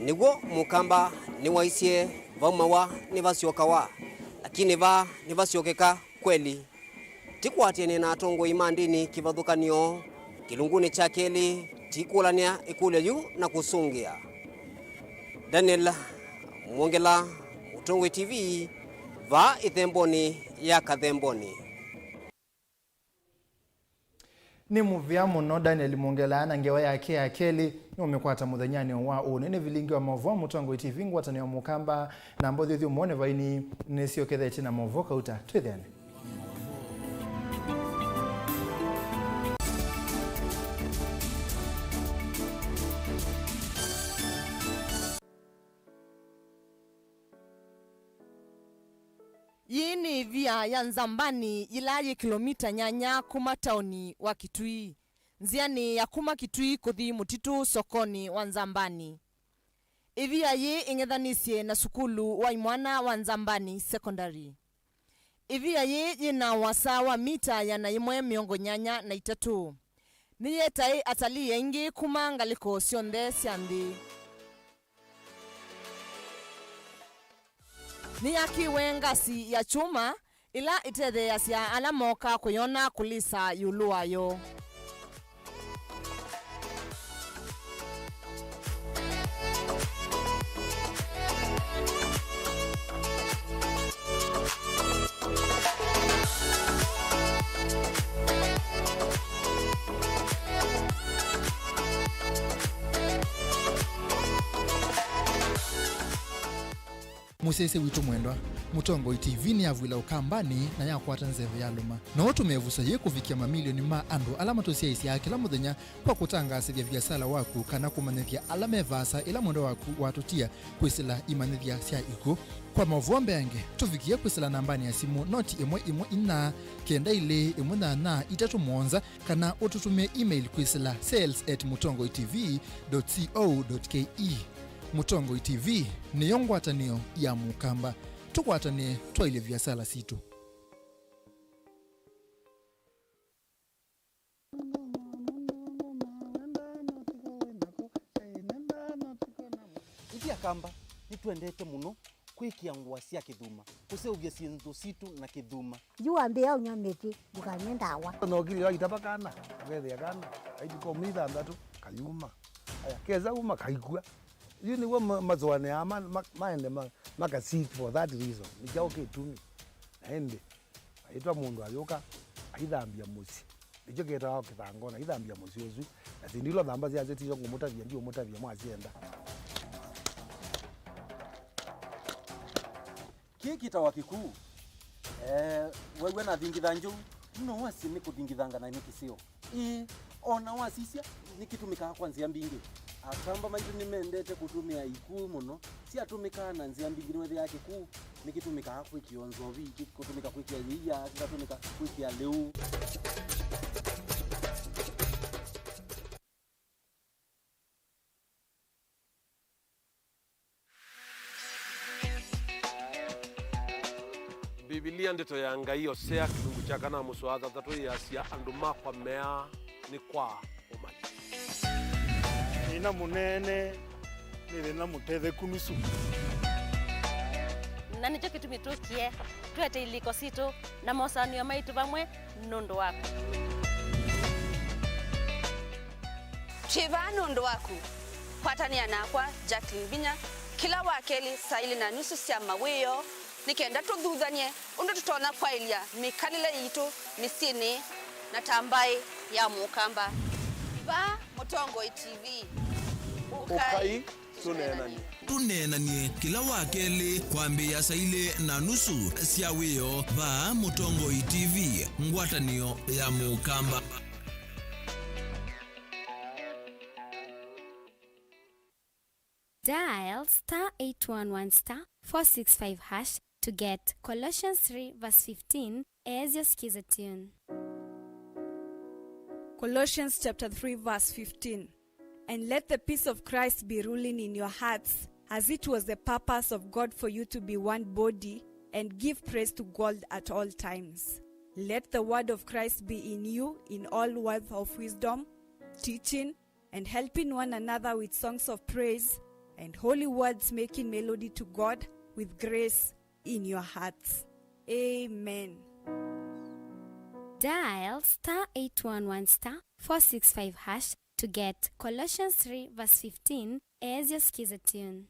Nĩw'o Mũkamba nĩwaisye, vaumawa nĩvasyokawa, lakini vaa nĩvasyokeka kweli. Tĩkwatĩanĩe na atongoi ma ndĩni kĩvathũkany'o kĩlungunĩ kya kelĩ, tikũlanĩa ĩkũlyo yu na kũsũngĩa. Daniel Mwongela, Mũtongoi T V, vaa ĩthembonĩ ya Kathembonĩ. Nĩ mũvea mũno Daniel Mwongela na ngewa yake ya kelĩ nĩũmĩkwata mũthenyanĩ wa ũnĩ. Nĩ vilingi wa maũvoo Mũtongoi T V, ngwatanĩo ya Mũkamba, na mbothi ũthyũmũonĩ vaini nĩsyokethetye na maũvoo kauta. Twĩthĩane. Yĩĩ nĩ ĩvia ya Nzambani yĩla yĩ kĩlomita nyanya kuma taoni wa Kitui, nzĩanĩ ya kuma Kitui kũthi Mũtitũ sokonĩ wa Nzambani. Ĩvia yĩĩ ĩng'ethanĩsye na sukulu wa imwana wa Nzambani Secondary. Ĩvia yĩĩ yĩ na ũasa wa mita ĩana yĩmwe mĩongo nyanya na itatũ. Nĩyetae atalii aingĩ kuma ngalĩko syonthe sya nthĩ. Nĩyakĩwe ngasi ya kyuma ĩla ĩtetheeasya ala mooka kũyona kũlisa ĩũlũ wayo. Mũsyaĩĩsya witũ mwendwa, Mũtongoi T V nĩyavw'ĩla Ũkambanĩ na yakwata nzeve ya lũma. No ũtũme ĩvuso yĩĩ kũvikĩa mamilioni ma andũ ala matũsyaĩĩsyaa kĩla mũthenya kwa kũtangaasĩthya viasala waku kana kũmanyĩthya ala me vaasa ĩla mwendwa waku watũtia kwĩsĩla imanyĩthya sya ikw'ũ. Kwa maũvoo mbeange, tũvikĩe kwĩsĩla nambanĩ ya simũ noti ĩmwe ĩmwe inya, kenda ilĩ, ĩmwe nyanya, itatũ mũonza, kana ũtũtũmĩe email kwĩsĩla sales at mũtongoi T V dot co dot K E. Mũtongoi T V nĩyo ngwatanĩo ya Mũkamba. Tũkwatanĩe twaĩlye viasala sitũ. Ithyĩ Akamba nĩtwendete mũno kwĩkĩa ngũa sya kĩthuma, kũseũvya syĩndũ sitũ na kĩthuma. Yu wambĩĩa ũnyw'a mĩtĩ, ndũkanywe ndawa. Nokilio akitava kana, akethĩa kana, aituka ũmĩ ithanthatu, kayuma. Aya, kesa uma, kaikw'a. Yu nĩw'o ma-, masũanĩaa ma-, ma-, maende ma-, maka seek for that reason. Nĩ kyaũ kĩtumi? Na ĩndĩ, aitwa mũndũ ayũka, aithambya mũsyĩ. Nĩkyo kĩtawa kĩthangona, aithambya mũsyĩ ũsu. Na syĩndũ ila ũthamba syasyo tisyo ngũmũtavya, ndiũmũtavya mwasyenda. Kĩĩ kĩtawa kĩkuu. Eh, wew'a nathingitha njũu, no wasye nĩ kũthingithanga na nĩ kĩseo. Ĩĩ, o na wasisya, nĩkĩtũmĩkaa kwa nzĩa mbingĩ. Akamba maitũ nĩmendete kũtũmĩa ikuu mũno. Syatũmĩkaa na nzĩa mbingĩ, nĩwethĩaa kĩkuu nĩkĩtũmĩkaa kwĩkĩa nzovi, kĩkũtũmĩka kwĩkĩa yĩia, kĩkatũmĩka kwĩkĩa lĩu. Mbivilia, Ndeto ya Ngai, Osea, kĩlungu kya kana, mũsoa thanthatũ, yĩasya, "Andũ makwa meaa nĩ kwa ũmanyi." Thĩna mũnene nĩ thĩna mũtetheku nusu. Na nĩkyo kĩtumi tũkie twete ilĩko sitũ na mosũanĩo maitũ vamwe nũndũ waku. Twĩ vaa nũndũ waku. Kwatanĩa nakwa, Jacqueline Vinya, kĩla wa kelĩ saa ilĩ na nusu sya mawĩoo, nĩ kenda tũthuthany'e ũndũ tũtonya kwaĩlya mĩkalĩle yitũ mĩsyĩnĩ na ta mbaĩ ya Mũkamba. Vaa Mũtongoi T V. Ũkai tũneenany'e. Tũneenany'e kĩla wa kelĩ kwambĩĩa saa ilĩ na nusu sya wĩoo vaa Mũtongoi T V, ngwatanĩo ya Mũkamba. Dial star eight one one star four six five hash to get Colossians three verse fifteen as your skiza tune. Colossians chapter three verse fifteen. And let the peace of Christ be ruling in your hearts, as it was the purpose of God for you to be one body, and give praise to God at all times. Let the word of Christ be in you in all words of wisdom, teaching, and helping one another with songs of praise and holy words, making melody to God with grace in your hearts. Amen. Dial star eight one one star four six five hash to get Colossians three verse fifteen as your skiza tune.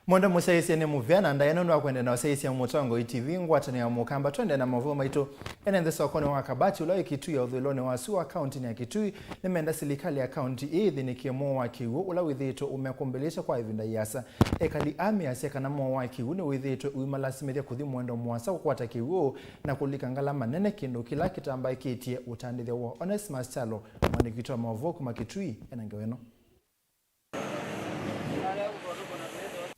Mwendwa mũsyaĩĩsya, nĩ mũvea na ndaĩa nũndũ wa kũendeea na ũsyaĩĩsya Mũtongoi T V, ngwatanĩo ya Mũkamba. Tũendee na maũvoo maitũ. Ene nthĩ sokonĩ wa Kabati, ũla wĩ Kitui ya ũthũĩlonĩ wa sua, kaũntĩnĩ ya Kitui, nĩmenda silikalĩ ya kaũntĩ ĩĩ ĩthĩnĩkĩe mũo wa kĩw'ũ ũla wĩthĩĩtwe ũmekũmbĩlĩte kwa ĩvinda ĩasa. Ekali aa measya kana mũo wa kĩw'ũ nĩwĩthĩĩtwe ũimalasimĩthya kũthi mũendo mũasa kũkwata kĩw'ũ na kũlika ngalama nene, kĩndũ kĩla kĩtambaĩkĩtye ũtandĩthyo woo. Onesmus Kyalo, mwandĩki witũ wa maũvoo kuma Kitui, ena ngewa ĩno.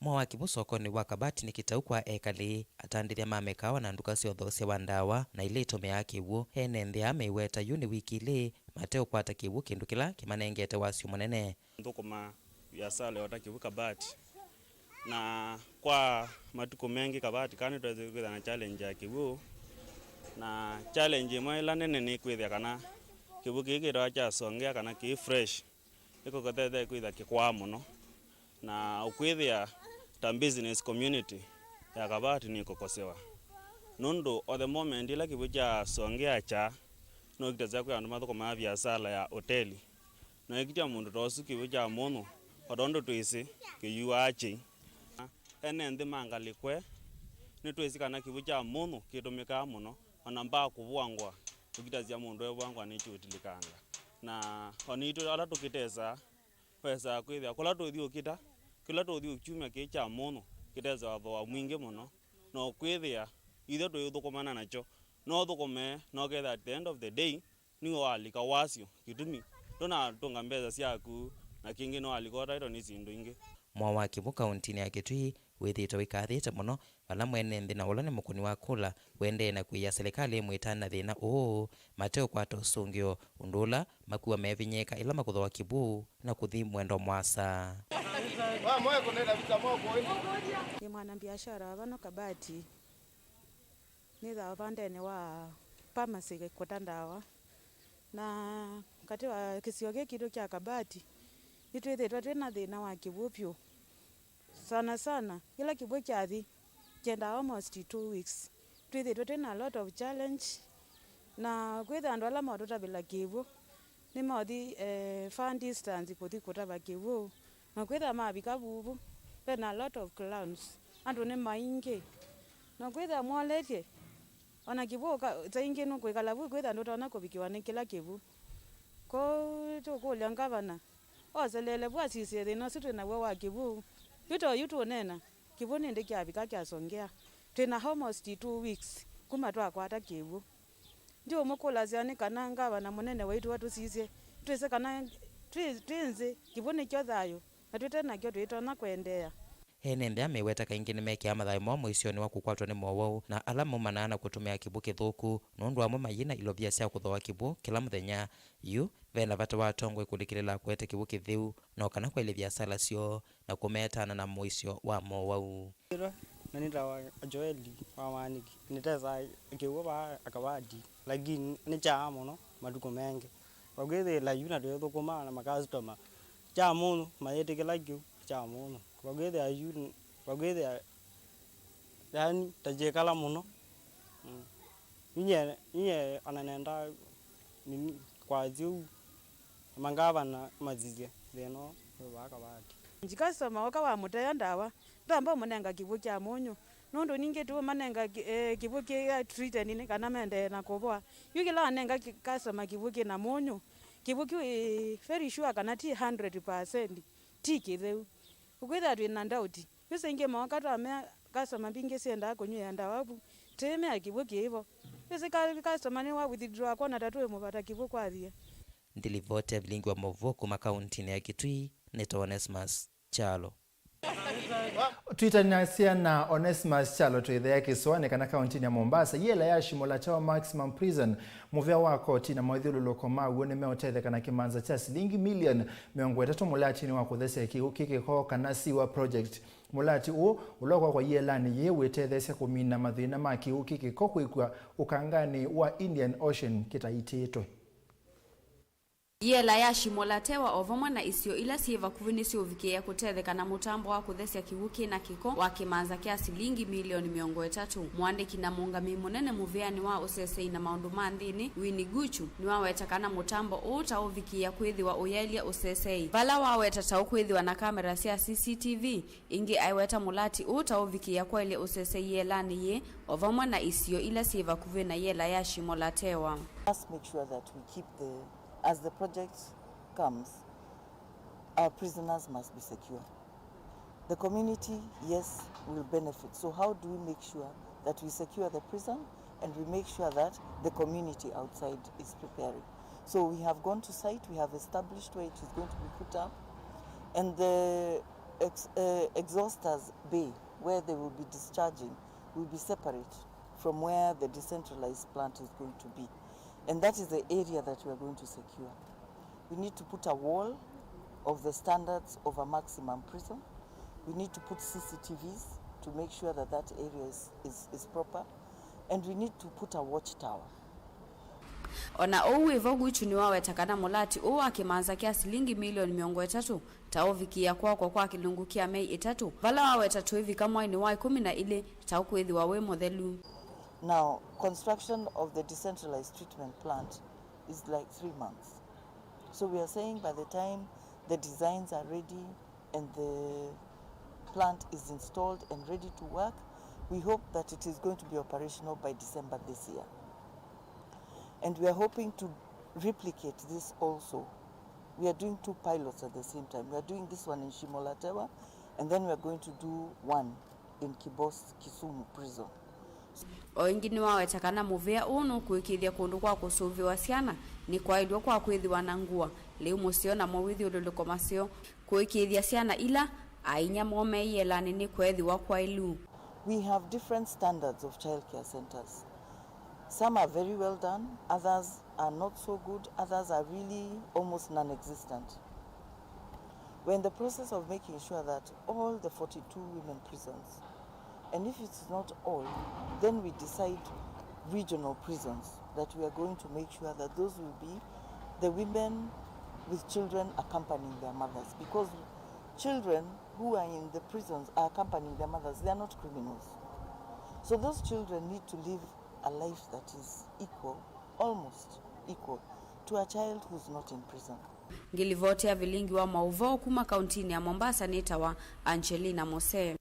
Mwao wa kĩw'ũ sokonĩ wa Kabati nĩ kĩtau kwa ekalĩ, atandĩthya ma mĩkaawa na nduka sya ũthoosya wa ndawa na ila itũmĩaa kĩw'ũ. Ene nthĩ aa meiweta yu nĩ wiki ilĩ mateũkwata kĩw'ũ, kĩndũ kĩla kĩmanengete wasyo mũnene. Nthũkũma viasala ya ũta kĩw'ũ Kabati, na kwa matukũ mengĩ Kabati kaa nĩtwesĩ kwĩthĩa na challenge ya kĩw'ũ, na challenge ĩmwe ĩla nene nĩ kwĩthĩa kana kĩw'ũ kĩĩ kĩtawa kya Songea kana kĩĩ fresh. Nĩkũkotete kwĩtha kĩkwaa mũno, na ũkwĩthĩa ta business community ya Kabati nĩkũkosewa, nũndũ o the moment ĩla kĩw'ũ kya Songea kyaa, no kĩtasya kwĩ andũ mathũkũmaa viasala ya oteli, na ĩkĩtya mũndũ ta ũsu kĩw'ũ kya mũnyũ, o tondũ twĩsĩ kĩyuaa kyei. Ene nthĩ ma ngalĩko ĩĩ, nĩtwĩsĩ kana kĩw'ũ kya mũnyũ kĩtũmĩkaa mũno, o na mbaa kũvũangwa, ũkitasya mũndũ evũangwa nĩkyũtilĩkanga. Na o naitũ ala tũkĩtesaa, wesaa kwĩthĩa kũla tũthi ũkĩta, kĩla tũthi kyumya kĩĩ kya mũnyũ kĩtesawa thooa mwingĩ mũno, na ũkwĩthĩa ithyĩ tũiũthũkũmana nakyo, no ũthũkũme, na ũkethĩa at the end of the day, nĩwe walika wasyo, kĩtumi ndũnatũnga mbesa syaku, na kĩngĩ nĩwalika ũtaĩtwe nĩ syĩndũ ingĩ. Mwao wa kĩw'ũ kaũntĩnĩ ya Kitui wĩthĩĩtwe wĩkathĩte mũno, vala mwene nthĩ na ũla nĩ mũkũni wa kũla ũendee na kwĩĩa silikalĩ ĩmwĩtana thĩna ũũ, mateũkwata ũsũngĩo, ũndũ ũla makuwa mevinyĩĩka ĩla makũthooa kĩw'ũ na kũthi mwendo mũasa. Nĩ mwana biashara wa vano Kabati. Nĩthaa ũvandenĩ wa pharmacy kũta ndawa, na katĩ wa kĩsio kĩĩ kitũ kya Kabati, nĩtwĩthĩĩtwe twĩ na thĩna wa kĩw'ũ vyũ. Sana sana, yĩla kĩw'ũ kyathi, kyendaa almost two weeks, Twĩthĩĩtwe twĩ na a lot of challenge, na kwĩthĩa andũ ala matũtavĩla kĩw'ũ nĩmaũthi, eh, far distance kũthi kũtava kĩw'ũ, na kwĩthĩa mavika vuvu, ve na a lot of clouds, andũ nĩ maingĩ, na kwĩthĩa mwoletye, ona kĩw'ũ ũka-, saa ingĩ nũkwĩkala vu kwĩthĩa ndũtonya kũvikĩwa nĩ kĩla kĩw'ũ. Kwoou tũkũlya ngavana oseleele vu asisye thĩna ũsu twĩ naw'o wa kĩw'ũ. Yu ta oyu tũũneena, kĩw'ũ nĩndĩ kyavika kyasongea. Twĩ na almost two weeks kuma twakwata kĩw'ũ. Ndiũmũkũlasya nĩ kana ngavana mũnene waitũ atũsisye, twĩsĩ kana twĩ, twĩ nzĩ, kĩw'ũ nĩkyo thayũ, na twĩte nakyo tũitonya kũendeea. Ene nthĩ aa meweta kaingĩ nĩmekĩaa mathayũ moo mũisyonĩ wa kũkwatwa nĩ mowau, na ala maumanaa na kũtũmĩa kĩw'ũ kĩthũku, nũndũ amwe mayĩ na ilovia sya kũthooa kĩw'ũ kĩla mũthenya. Yu, ve na vata wa atongoi kũlikĩlĩla kũete kĩw'ũ kĩtheu, no kana kwaĩlya viasala syoo na kũmeetaana na mũisyo wa mowau. Na nĩtawa Joeli wa Wanĩki. Nĩtesaa kĩw'ũ vaa Akavati, lakini nĩ kyaa mũno matukũ mengĩ. Vakwĩthĩĩla yu na twĩthũkũma na makasitoma kya mũnyũ, mayĩtĩkĩla kĩu kya mũnyũ. Vakwĩthĩa yu, vakwĩthĩa, yani, ta kyĩkala mũno. Mm. Inye, inye ona nenda nini, kwasya ũu, mangavana masisye thĩna ũũ wĩ vaa Akavati. Customer oka wamũtea ndawa, ndamba ũmũnenga kĩw'ũ kya mũnyũ, nũndũ ningĩ tũũmanenga kĩ-, eh, kĩw'ũ kĩ treated nĩ kana mendee na kũvoa. Yu kĩla wanenga kĩ-, customer kĩw'ũ kĩ na mũnyũ, kĩw'ũ kĩu ĩ very sure kana ti hundred percent, ti kĩtheu. Ũkwĩthĩa twĩ na doubt. Yu saa ingĩ mooka twamea customer mbingĩ syendaa kũnyw'ĩa ndawa vu, tĩĩmea kĩw'ũ kĩĩ vo. Yu sĩ ka-, customer nĩwa withdraw akwona ta tũĩmũvata kĩw'ũ kwathie. Ndilivoti ya vilingi wa maũvoo kuma kauntinĩ ya Kitui, nĩtawa Onesmus Kyalo. Twĩtanasya na Onesmus Kyalo twĩthea kĩsũanĩ kana kauntinĩ ya Mombasa, yĩela ya Shimo la Tewa Maximum Prison, mũvĩa wa koti na mawĩthyũlũlũko maw'o nĩmeũtetheka na kĩmanza kya silingi milioni mĩongo ĩtatũ mũlatinĩ wa kũthesya kĩw'ũ kĩ kĩko kana sewer project. Mũlati ũũ, ũla ũkwakwa yĩelanĩ yĩĩ, wĩtetheesya kũmina mathĩna ma kĩw'ũ kĩ kĩko kwĩkw'a ũkanganĩ wa Indian Ocean kĩtaitĩtwe. Yĩela ya Shimo la Tewa o vamwe na isio ila syĩ vakuvĩ nĩsyũvikĩĩa kũtetheka na mũtambo wa kũthesya kĩw'ũ kĩ na kĩko wa kĩmanza kya silingi milioni mĩongo ĩtatũ. Mũandĩki na mũũngamĩi mũnene mũvĩanĩ wa ũsesei na maũndũ ma nthĩnĩ, Winnie Guchu, nĩwaweta kana mũtambo ũũ ta ũvikĩĩa kwĩthĩwa ũyaĩlya ũsesei, vala waweta ta ũkwĩthĩwa na kamera sya C C T V. Ĩngĩ aiweta mũlati ũũ ta ũvikĩĩa kwaĩlya ũsesei yĩelanĩ yĩĩ, o vamwe na isio ila syĩ vakuvĩ na yĩela ya Shimo la Tewa. Let's make sure that we keep the, as the project comes, our prisoners must be secure. The community, yes, will benefit. So how do we make sure that we secure the prison and we make sure that the community outside is preparing? So we have gone to site, we have established where it is going to be put up, and the ex-, uh, exhausters bay where they will be discharging will be separate from where the decentralized plant is going to be. And that is the area that we are going to secure. We need to put a wall of the standards of a maximum prison. We need to put C C T Vs to make sure that that area is, is, is proper. And we need to put a watchtower. O na ũu wĩ vo, Guchu nĩwaweta kana mũlati ũũ wa kĩmanza kya silingi milioni mĩongo ĩtatũ ta ũvikĩĩa kwakwa kwa kĩlungu kya mei ĩtatũ, vala waweta twĩvika mwainĩ wa ĩkũmi na ilĩ ta ũkwĩthĩwa wĩ mũthelu. Now, construction of the decentralized treatment plant is like three months. So we are saying by the time the designs are ready and the plant is installed and ready to work, we hope that it is going to be operational by December this year. And we are hoping to replicate this also. We are doing two pilots at the same time. We are doing this one in Shimo la Tewa, and then we are going to do one in Kibos, Kisumu prison. O ĩngĩ nĩwaweta kana mũvĩa ũũ nũkũĩkĩĩthya kũndũ kwa kũsũvĩwa syana nĩ kwaĩlw'a kwa kwĩthĩwa na ngũa, lĩu mũseo na mawĩthyũlũlũko maseo, kũĩkĩĩthya syana ila ainyia moo me yĩelanĩ nĩ kweethĩwa kwaĩlu. We have different standards of childcare centers. Some are very well done, others are not so good, others are really almost non-existent. We're in the process of making sure that all the forty-two women prisons, and if it's not all, then we decide regional prisons that we are going to make sure that those will be the women with children accompanying their mothers, because children who are in the prisons are accompanying their mothers. They are not criminals. So those children need to live a life that is equal, almost equal, to a child who's not in prison. Ngĩlivoti ya vilingi wa maũvoo kuma kauntinĩ ya Mombasa nĩtawa Angelina Mose.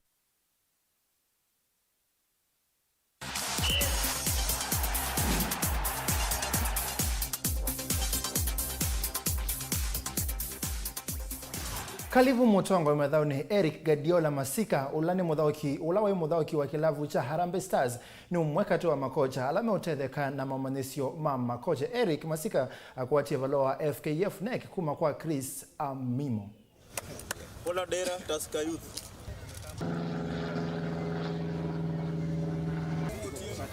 Kalivu mũtongoi mathaũnĩ Eric Guardiola Masika, ũla nĩ mũthaũki, ũla waĩ mũthaũki wa kĩlavu kya Harambee Stars, nĩ ũmwe katĩ wa makocha ala meũtetheka na mamanyĩsyo ma makocha. Eric Masika akwatie valũa wa F K F nec kuma kwa Chris Amimo. Hola Dera, Tusker Youth.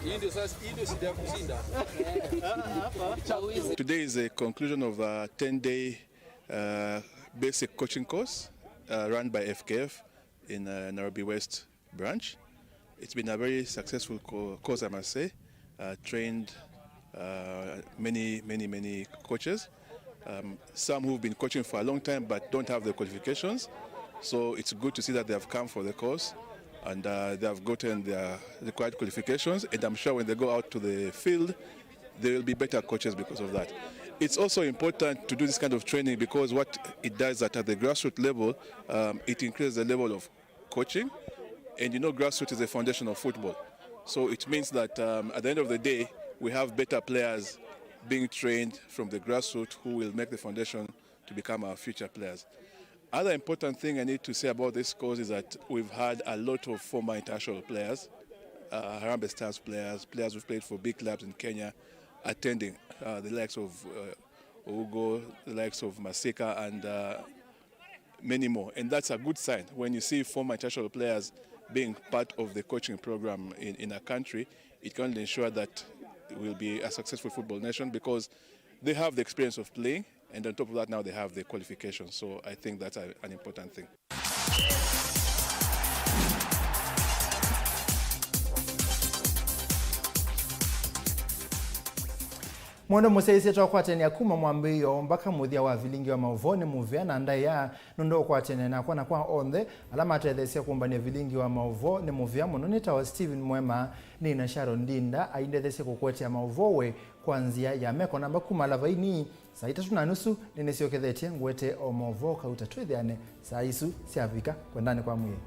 Hii ndio sasa, hii ndio shida ya kushinda. Today is a conclusion of a ten-day uh, basic coaching course uh, run by F K F in uh, Nairobi West branch. It's been a very successful co- course, I must say. Uh, trained uh, many, many, many coaches. Um, some who've been coaching for a long time but don't have the qualifications. So it's good to see that they have come for the course and uh, they have gotten their required qualifications. And I'm sure when they go out to the field, they will be better coaches because of that. It's also important to do this kind of training because what it does that at the grassroots level, um, it increases the level of coaching, and you know grassroots is the foundation of football. So it means that um, at the end of the day, we have better players being trained from the grassroots who will make the foundation to become our future players. Other important thing I need to say about this course is that we've had a lot of former international players, uh, Harambee Stars players, players who've played for big clubs in Kenya, attending, uh, the likes of uh, Ugo, the likes of Masika, and uh, many more. And that's a good sign when you see former international players being part of the coaching program in, in a country. It can only ensure that we'll be a successful football nation because they have the experience of playing, and on top of that, now they have the qualifications. So I think that's a, an important thing. Mũndũ mũsyaĩĩsye twakwatanĩa kuma mwambĩĩo mbaka mũthya wa vilingi wa maũvoo nĩ mũvea na ndaĩa nũndũ ũkwatene nakwa na kwa onthe ala matetheesya kũmbany'a vilingi wa maũvoo nĩ mũvea mũno. Nĩtawa Steven Mwema, nĩ na Sharon Ndinda aindetheesye kũkũetea maũvoo we kwa nzĩa ya meko namba kuma lavainĩ. Saa itatũ na nusu nĩnĩsyokethetye ngũetee o maũvoo kauta. Twĩthĩane saa isu syavika. Kwendanĩ kwa mwĩĩ.